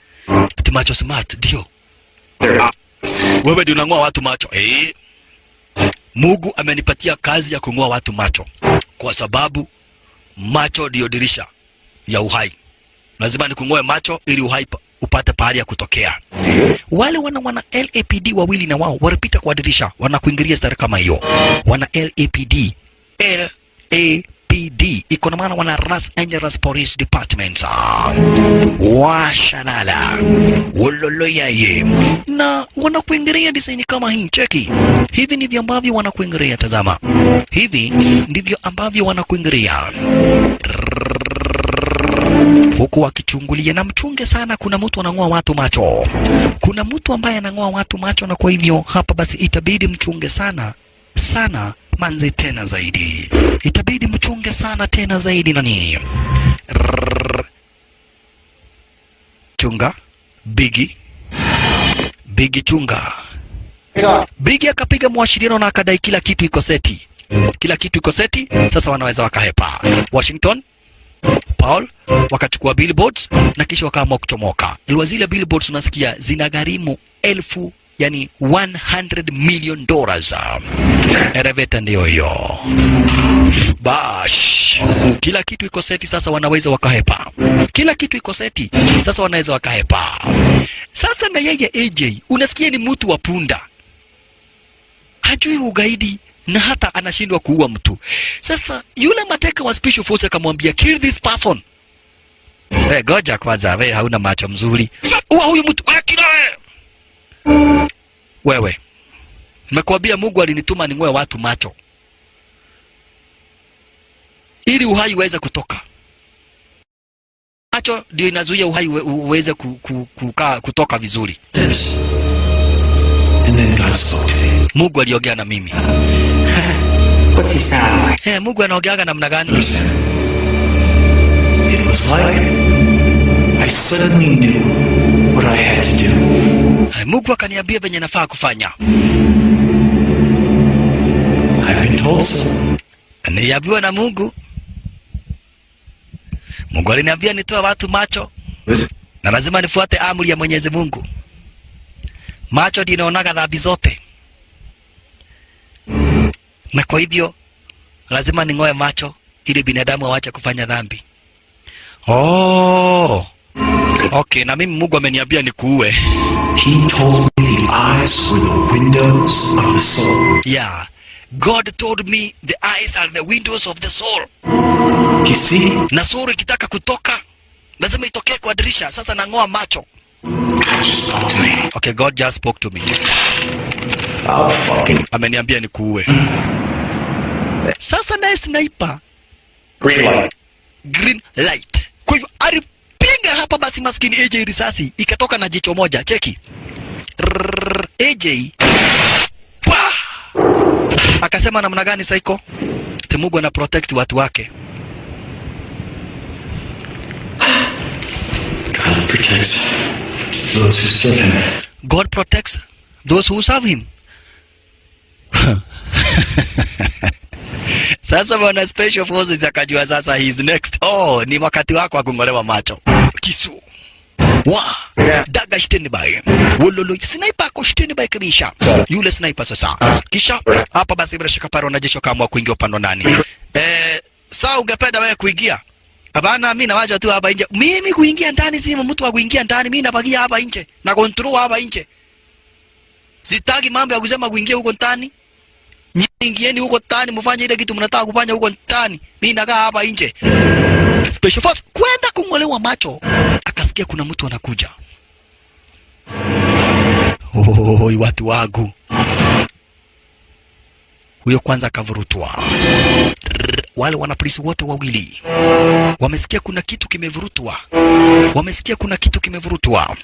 Ati macho smart ndio. Wewe ndio unang'oa watu macho. Eh. Mungu amenipatia kazi ya kung'oa watu macho kwa sababu macho ndio dirisha ya uhai. Lazima nikung'oe macho ili uhai upate pahali ya kutokea. Wale wana LAPD wawili na wao walipita kwa dirisha, wanakuingilia stara kama hiyo. Wana LAPD, LAPD iko na maana wana Los Angeles Police Department. Washalala wololo yaye, na wanakuingilia design kama hii. Cheki, hivi ndivyo ambavyo wanakuingilia. Tazama, hivi ndivyo ambavyo wanakuingilia huku wakichungulia, na mchunge sana. Kuna mtu anang'oa watu macho, kuna mtu ambaye anang'oa watu macho, na kwa hivyo hapa basi itabidi mchunge sana sana manze, tena zaidi, itabidi mchunge sana tena zaidi. Nani? Rrrr. Chunga Bigi, Bigi chunga. Bigi akapiga mwashiriano na akadai kila kitu iko seti, kila kitu iko seti. Sasa wanaweza wakahepa Washington Paul wakachukua billboards na kisha wakaamua kuchomoka. Ilikuwa zile billboards unasikia zinagharimu elfu, yani $100 million. Elevator ndio hiyo. Bash. Kila kitu iko seti sasa, wanaweza wakahepa. Kila kitu iko seti sasa, wanaweza wakahepa. Sasa na yeye AJ unasikia ni mtu wa punda, hajui ugaidi na hata anashindwa kuua mtu. Sasa yule mateka wa special force akamwambia, "Kill this person." Eh, goja kwanza, we hauna macho mzuri. Ua huyu mtu, wewe kila wewe. Wewe. Nimekuambia Mungu alinituma ning'oe watu macho ili uhai uweze kutoka. Macho ndio inazuia uhai uweze kutoka vizuri. This. And then God spoke to me. Mungu aliongea na mimi. What's he sound like? Eh, Mungu anaongeaga namna gani? Understand? It was like I suddenly knew what I had to do. Eh, Mungu akaniambia venye nafaa kufanya. I've been told so. Niliambiwa na Mungu. Mungu aliniambia nitoe watu macho Listen. Na lazima nifuate amri ya Mwenyezi Mungu. Macho ndio inaonaga dhambi zote, na kwa hivyo lazima ning'oe macho ili binadamu awache kufanya dhambi. Oh, okay, na mimi Mungu ameniambia nikuue. He told me the eyes were the windows of the soul. Yeah. God told me the eyes are the windows of the soul. You see? Na soul ikitaka kutoka lazima itokee kwa dirisha. Sasa nang'oa macho. God just spoke to me. Okay, God just spoke to me. I'll fucking Ameniambia nikuue. Sasa naye sniper green light. Green light. Kwa hivyo alipiga hapa basi maskini AJ risasi ikatoka na jicho moja. Cheki. Rrrr, AJ. Pwa! Akasema namna gani Psycho? Ati Mungu ana protect watu wake. God protects those who serve him. God protects those who serve him. Sasa bwana Special Forces akajua sasa he is next. Oh, ni wakati wako wa kung'olewa macho. Kisu. Wa. Daga standby. Wololo sniper ako standby kabisa. Yule sniper sasa. Kisha hapa basi bila shaka pale wanajeshi wakaamua kuingia upande wa ndani. Saa ungependa wewe kuingia? Hapana, mimi nawacha tu hapa nje. Mimi kuingia ndani si mtu wa kuingia ndani, mimi nabakia hapa nje. Na control hapa nje. Sitaki mambo ya kusema kuingia huko ndani. Nyinyi ingieni huko ndani mfanye ile kitu mnataka kufanya huko ndani. Mimi nakaa hapa nje. Special Force kwenda kung'olewa macho. Akasikia kuna mtu anakuja. Oh, watu wangu. Huyo kwanza akavurutwa. Wale wanapolisi wote wawili wamesikia kuna kitu kimevurutwa, wamesikia kuna kitu kimevurutwa.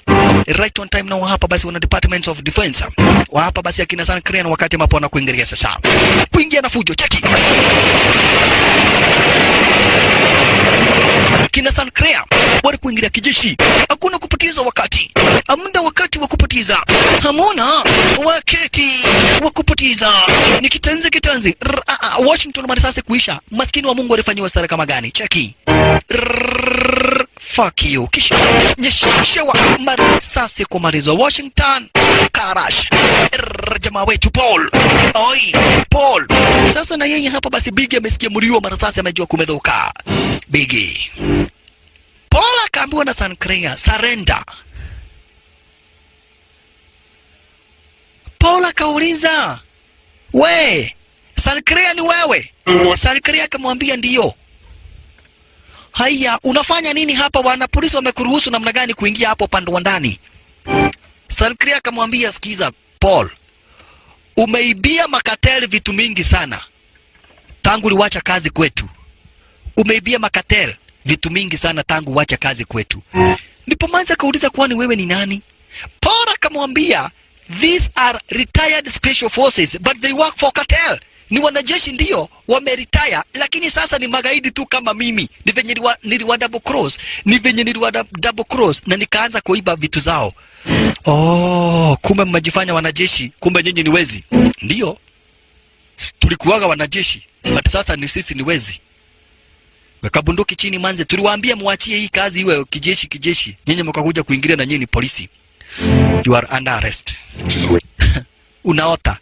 Right on time na hapa basi wana Department of Defense wa hapa basi akina San Crane wakati ambapo wanakuingilia sasa, kuingia na fujo. Cheki kina San Crea wali kuingilia kijeshi, hakuna kupoteza wakati, hamna wakati wa kupoteza, hamuna wakati wa kupoteza, ni kitanzi kitanzi. R a a Washington marisasi kuisha. Maskini wa Mungu alifanyiwa stara kama gani? Cheki. R fuck you. Kisha nyeshewa marisasi kumalizwa Washington Karash. R jamaa wetu Paul. Oi, Paul. Sasa na yeye hapa basi Biggie amesikia mlio wa marisasi, amejua kumedhoka. Biggie. Paul akaambiwa na San Crea, surrender. Paul akauliza, we, San Crea ni wewe? San Crea akamwambia ndiyo. Haya, unafanya nini hapa? Wana polisi wamekuruhusu namna gani kuingia hapo upande wa ndani? San Crea akamwambia, sikiza Paul, umeibia makateli vitu mingi sana tangu uliwacha kazi kwetu. Umeibia makateli vitu mingi sana tangu uache kazi kwetu. Ndipo manza akauliza, kwani wewe ni nani? Paul akamwambia, these are retired special forces but they work for cartel. Ni wanajeshi ndio wameretire, lakini sasa ni magaidi tu kama mimi. Ni venye niliwa double cross, ni venye niliwa double cross na nikaanza kuiba vitu zao. Oh, kumbe mmejifanya wanajeshi, kumbe nyinyi ni wezi. Ndio, tulikuwaga wanajeshi, but sasa ni sisi ni wezi. Weka bunduki chini manze, tuliwaambia muachie hii kazi iwe kijeshi kijeshi. Nyinyi mkakuja kuingilia na nyinyi ni polisi. You are under arrest. Unaota.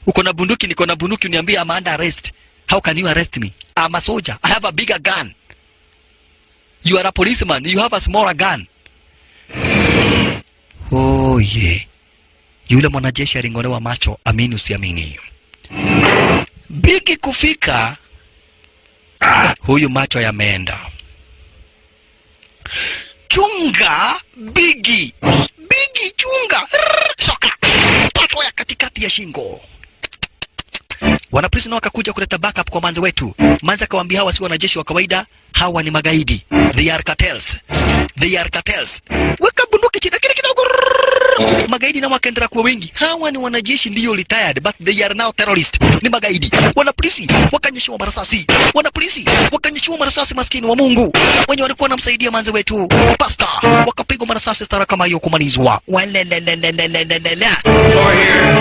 Uko na bunduki, niko na bunduki, uniambie I'm under arrest. How can you arrest me? I'm a soldier. I have a bigger gun. You are a policeman. You have a smaller gun. Oh yeah. Yule mwanajeshi aling'olewa macho, amini usiamini. Bigi kufika, huyu macho yameenda. Chunga Bigi. Bigi chunga. Rrr, shoka. Pato ya katikati ya shingo. Wanapolisi nao wakakuja kuleta backup kwa manzi wetu. Manzi akawaambia hawa si wanajeshi wa kawaida, hawa ni magaidi. They are cartels. They are cartels. Weka bunduki chini lakini kidogo. Rrrr. Magaidi nao wakaendelea kuwa wengi. Hawa ni wanajeshi ndio retired but they are now terrorist. Ni magaidi. Wanapolisi wakanyeshewa marasasi. Wanapolisi wakanyeshewa marasasi, maskini wa Mungu. Wenye walikuwa wanamsaidia manzi wetu Pastor wakapigwa marasasi stara kama hiyo kumalizwa. Walelelelelelelele.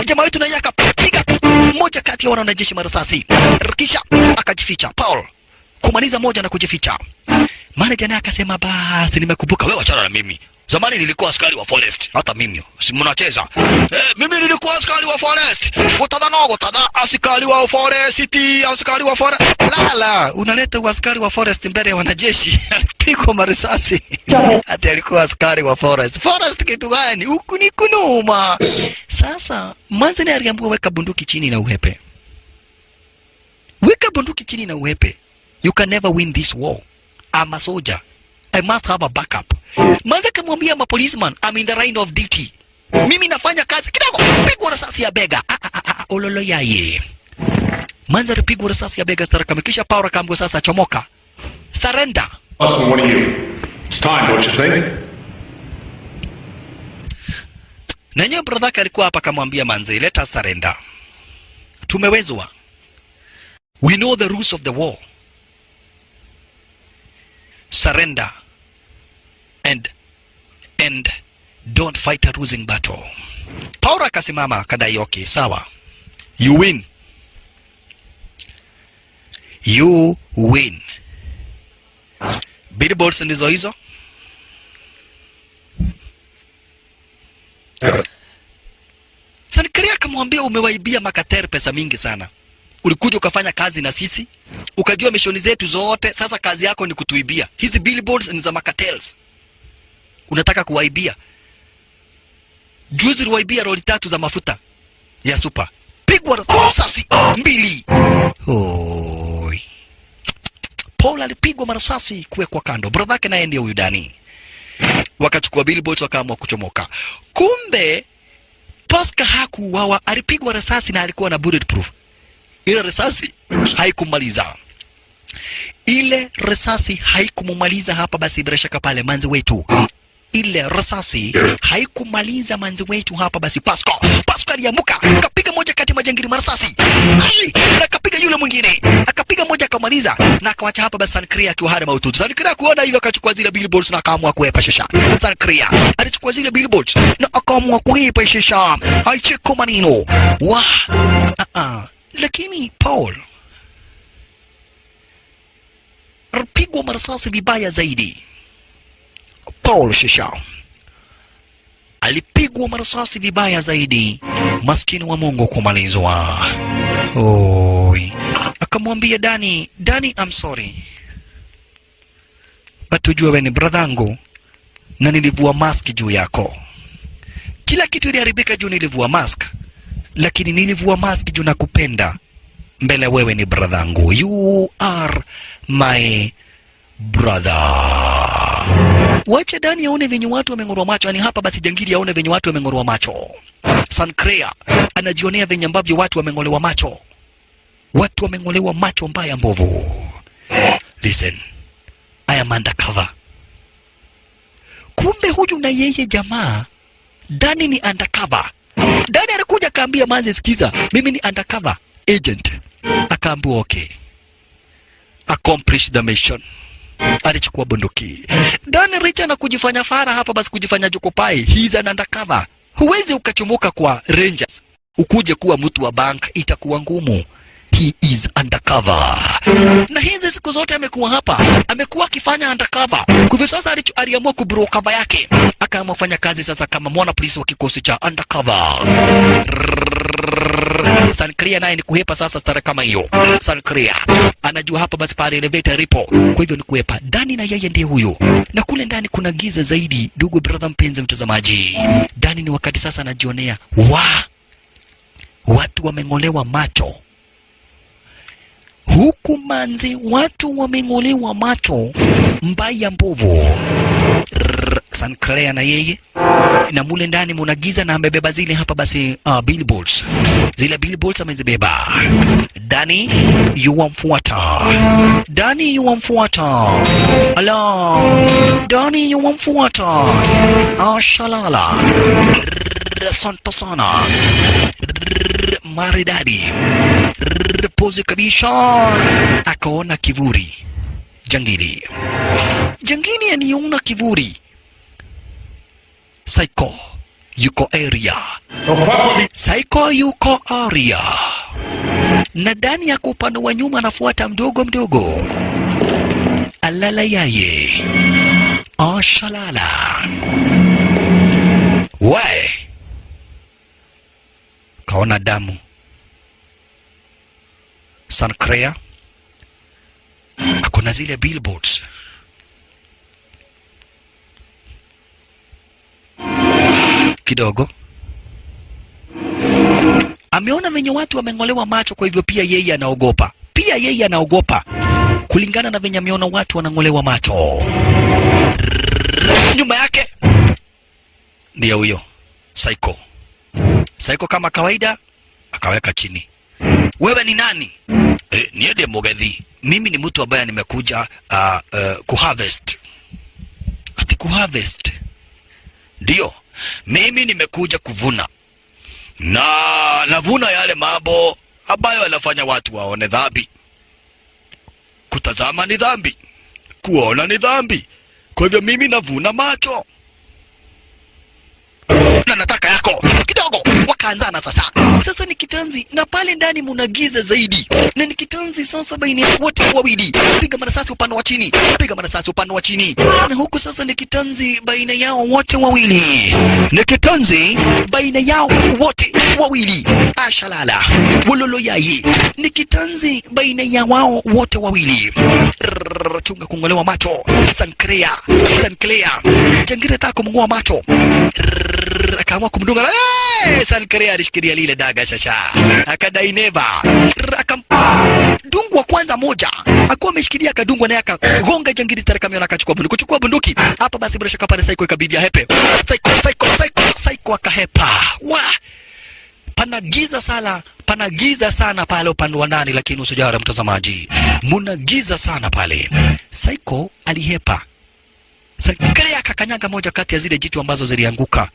Jamaa wetu na yeye akapiga Mmoja kati ya wanajeshi marasasi, kisha akajificha. Paul kumaliza moja na kujificha. Manager naye akasema, "Basi nimekumbuka, wewe achana na mimi. Zamani nilikuwa askari wa forest, hata mimi si mnacheza eh, mimi nilikuwa askari wa forest, gutadha no gutadha, askari wa forest, askari wa forest." Lala, unaleta askari wa forest mbele ya wanajeshi? Alipigwa marisasi ati alikuwa askari wa forest. Forest kitu gani? Huku ni kunoma. Sasa Manzani aliambiwa, "Weka bunduki chini na uhepe, weka bunduki chini na uhepe. You can never win this war. I'm a soldier. I must have a backup." Manze akamwambia, "I'm a policeman. I'm in the line of duty. Mimi nafanya kazi." Kidogo pigwa risasi ya bega. Ah, ah, ah, ah, ololo yaye. Manze alipigwa risasi ya bega stara kama, kisha Paul akaambiwa, "Sasa chomoka. Surrender." Us and one of you. It's time, don't you think? Na yenyewe brother yake alikuwa hapa akamwambia, "Manze, let us surrender. Tumewezwa. We know the rules of the war. Surrender and don't fight a losing battle." Paul akasimama akadai, "Okay, sawa. You win. You win." Billboards ndizo hizo. Sankaria akamwambia, "Umewaibia makater pesa mingi sana. Ulikuja ukafanya kazi na sisi, ukajua mishoni zetu zote. Sasa kazi yako ni kutuibia. Hizi billboards ni za macartels. Unataka kuwaibia. Juzi uliwaibia lori tatu za mafuta ya super." Pigwa risasi mbili. Oi. Paul alipigwa marasasi kuwekwa kando. Brother yake naye ndiye huyu Dani. Wakachukua billboards wakaamua kuchomoka. Kumbe Pascal hakuuawa, alipigwa risasi na alikuwa na bulletproof. Ile risasi haikumaliza. Ile risasi haikumumaliza hapa basi bila shaka pale manzi wetu. Ile risasi haikumaliza manzi wetu hapa basi Pascal. Pascal aliamuka, akapiga moja kati ya majangili marasasi. Ai, na akapiga yule mwingine. Akapiga moja akamaliza na akawacha hapa basi Sankria akiwa hali mahututi. Sankria kuona hivyo akachukua zile billboards na akaamua kuhepa shisha. Sankria alichukua zile billboards na akaamua kuhepa shisha. Haicheko maneno. Wa. Lakini Paul alipigwa marasasi vibaya zaidi. Paul Shisha alipigwa marasasi vibaya zaidi, maskini wa Mungu kumalizwa. Oi. Akamwambia Dani, "Dani, I'm sorry but ujue wewe ni bradhangu na nilivua mask juu yako. Kila kitu iliharibika juu nilivua mask, lakini nilivua mask juu nakupenda mbele, wewe ni bradhangu. You are my brother." Wacha Dani aone venye watu wameng'orwa macho. Yani hapa basi jangili aone venye watu wameng'orwa macho. Sankrea anajionea venye ambavyo watu wameng'olewa macho. Watu wameng'olewa macho mbaya mbovu. "Listen, I am undercover." Kumbe huyu na yeye jamaa Dani ni undercover. Dani alikuja akaambia manze, "Sikiza, mimi ni undercover agent." Akaambiwa, "Okay, accomplish the mission." Alichukua bunduki. Dani Richa na kujifanya fara hapa basi kujifanya jokopai. He's an undercover. Huwezi ukachomoka kwa Rangers ukuje kuwa mtu wa bank, itakuwa ngumu. He is undercover. Na hizi siku zote amekuwa hapa, amekuwa akifanya undercover. Kwa hivyo sasa aliamua kublow cover yake, akaamua kufanya kazi sasa kama mwana polisi wa kikosi cha undercover. Sankria naye ni kuhepa sasa stara kama hiyo. Sankria anajua hapa basi pale elevator ipo, kwa hivyo ni kuhepa. Dani na yeye ndiye huyo, na kule ndani kuna giza zaidi. Ndugu brother, mpenzi mtazamaji, Dani ni wakati sasa anajionea wa watu wameng'olewa macho huku manzi, watu wameng'olewa macho mbaya mbovu. Sanclair na yeye na mule ndani muna giza na amebeba zile hapa basi billboards. Zile billboards amezibeba. Dani yuwamfuata. Dani yuwamfuata. Ala. Dani yuwamfuata. Ashalala. Asante sana. Maridadi. Pozi kabisa. Akaona kivuri. Jangili. Jangili aliona kivuri. Psycho yuko area. Don't fuck with me. Psycho yuko area. Na ndani ya upande wa nyuma anafuata mdogo mdogo. Alala yaye. Ashalala. Wae. Kaona damu. Sancrea akona zile billboards. Kidogo ameona venye watu wameng'olewa macho, kwa hivyo pia yeye anaogopa. Pia yeye anaogopa kulingana na venye ameona watu wanang'olewa macho. Nyuma yake ndiye huyo Psycho. Psycho kama kawaida akaweka chini. Wewe ni nani? Niende Mugethi. Mimi ni mtu ambaye nimekuja kuharvest. Ati kuharvest? Ndio, mimi nimekuja kuvuna. Na navuna yale mambo ambayo yanafanya watu waone dhambi. Kutazama ni dhambi, kuona ni dhambi. Kwa hivyo mimi navuna macho. Na nataka yako kidogo. Wakaanzana sasa. Sasa ni kitanzi na pale ndani muna giza zaidi. Na ni kitanzi sasa baina ya wote wawili. Piga marasasi upande wa chini. Piga marasasi upande wa chini. Na huku sasa ni kitanzi baina yao wote wawili. Ni kitanzi baina yao wote wawili. Ashalala. Wololo yayi. Ni kitanzi baina ya wao wote wawili. Chunga kungolewa macho. Sancrea. Sancrea. Jangire taka kumngoa macho. Akaamua kumdunga. Hey, Sancrea alishikilia lile daga sasa. Akadai never. Akamdungwa kwanza moja. Akuwa ameshikilia akadungwa naye akagonga jangiri tarakamiona akachukua bunduki. Kuchukua bunduki. Hapa basi bila shaka pale Psycho ikabidi ahepe. Psycho Psycho Psycho Psycho akahepa. Wa! Pana giza sana, pana giza sana pale upande wa ndani, lakini usijali mtazamaji. Muna giza sana pale. Psycho alihepa. Sancrea akakanyaga moja kati ya zile jitu ambazo zilianguka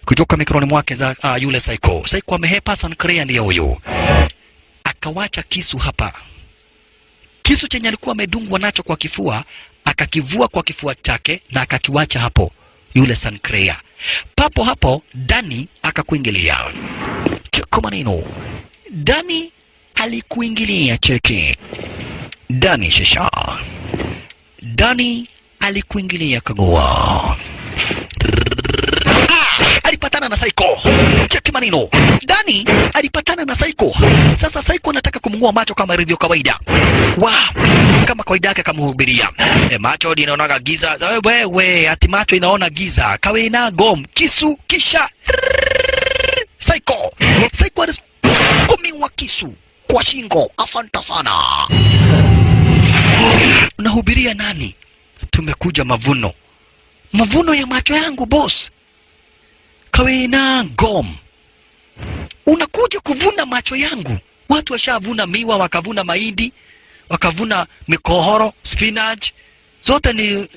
kutoka mikononi mwake za yule Psycho. Psycho amehepa, Sancrea ndiye huyo. Akawacha kisu hapa. Kisu chenye alikuwa amedungwa nacho kwa kifua, akakivua kwa kifua chake na akakiwacha hapo yule Sancrea. Papo hapo Dani akakuingilia. Cheko maneno. Dani alikuingilia cheke. Dani shesha. Dani alikuingilia kagoa. Alipatana na Psycho. Cheki maneno. Dani alipatana na Psycho. Sasa Psycho anataka kumngoa macho kama ilivyo kawaida. Wa, kama kawaida yake akamhubiria. Macho inaonaga giza. Wewe, ati macho inaona giza. Kawe na gom, kisu kisha Psycho. Psycho alisukumiwa kisu kwa shingo. Asante sana. Unahubiria nani? Tumekuja mavuno. Mavuno ya macho yangu boss. Kawena gom. Unakuja kuvuna macho yangu. Watu washavuna miwa, wakavuna mahindi, wakavuna mikohoro, spinach, zote ni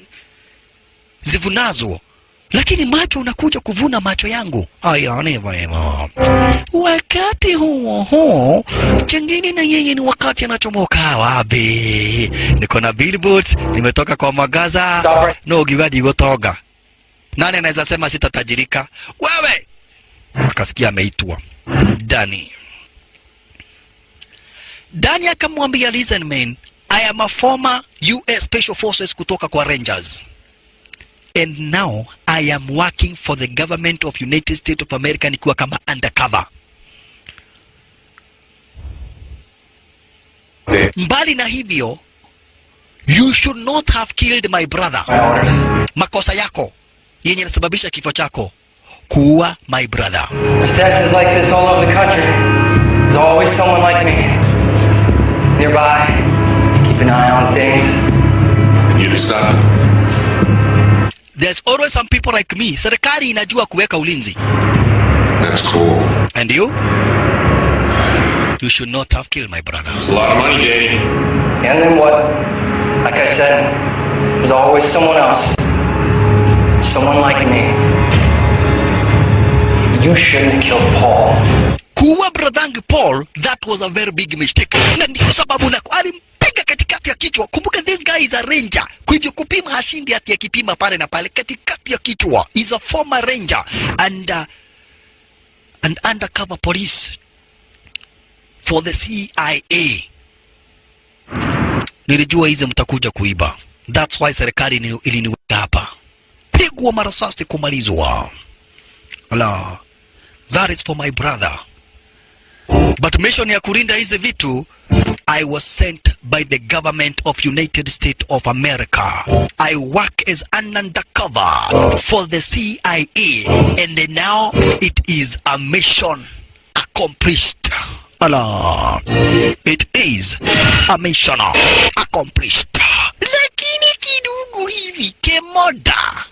zivunazo. Lakini macho unakuja kuvuna macho yangu. Aya, never ever. Wakati huo huo, chengine na yeye ni wakati anachomoka. Wapi? Niko na billboards, nimetoka kwa magaza. No giwadi gotoga. Nani anaweza sema sitatajirika? Wewe! Akasikia ameitwa Dani. Dani akamwambia, listen man, I am a former US Special Forces kutoka kwa Rangers. And now I am working for the government of United States of America nikiwa kama undercover. Mbali na hivyo, you should not have killed my brother. Makosa yako yenye inasababisha kifo chako, kuua my brother. There's taxes like this all over the country. There's always someone like me nearby. Keep an eye on things. And you to stop it. There's always some people like me. Serikali inajua kuweka ulinzi. That's cool. And you? You should not have killed my brother. It's a lot of money, Danny. And then what? Like I said, there's always someone else. Someone like me. You shouldn't have killed Paul. Kuua brother Paul, that was a very big mistake. Na ndio sababu na alimpiga katikati ya kichwa. Kumbuka this guy is a ranger. Kwa hivyo kupima hashindi ati akipima pale na pale katikati ya kichwa. He's a former ranger and an undercover police for the CIA. Nilijua hizi mtakuja kuiba. That's why serikali iliniweka hapa. Pigwa marasasi kumalizwa. Ala, that is for my brother. But mission ya kulinda hizi vitu, I was sent by the government of United States of America. I work as an undercover for the CIA and now it is a mission accomplished. Ala, it is a mission accomplished. Lakini kidogo hivi Kemoda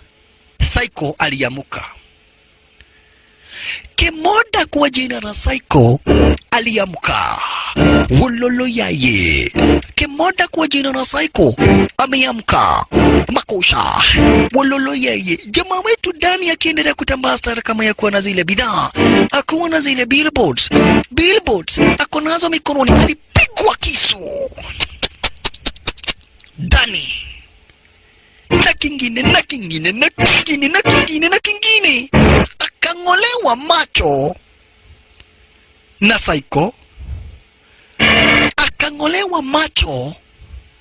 Psycho aliamuka. Kemoda kwa jina la Psycho aliamka. Wololo yaye. Kemoda kwa jina la Psycho ameamka. Makosha. Wololo yaye. Jamaa wetu Dani akiendelea kutambaa stara kama ya kuwa na zile bidhaa. Akuwa na zile billboards. Billboards ako nazo mikononi, alipigwa kisu. Dani na kingine na kingine na kingine na kingine na kingine, akang'olewa macho na Psycho, akang'olewa macho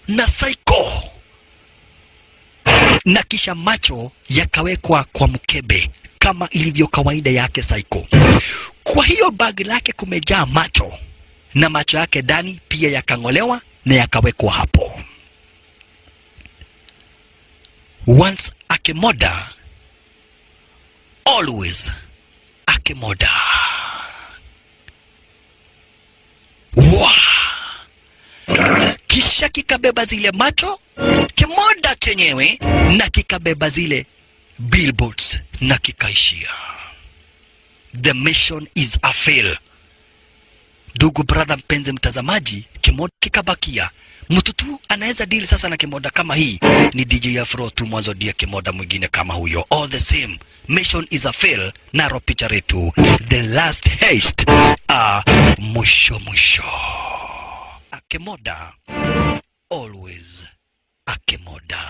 na Psycho, na kisha macho yakawekwa kwa mkebe kama ilivyo kawaida yake Psycho. Kwa hiyo bag lake kumejaa macho, na macho yake Dani pia yakang'olewa na yakawekwa hapo. Once a Kemoda, always a Kemoda. Wa! Kisha kikabeba zile macho Kemoda chenyewe na kikabeba zile billboards na kikaishia. The mission is a fail. Ndugu brother, mpenzi mtazamaji, Kimoda kikabakia. Mtu tu anaweza deal sasa na Kimoda kama hii ni DJ Afro tu, mwanzo dia Kimoda mwingine kama huyo. All the same, mission is a fail. Naro picha letu The Last Heist, mwisho mwisho. Akemoda, always Akemoda.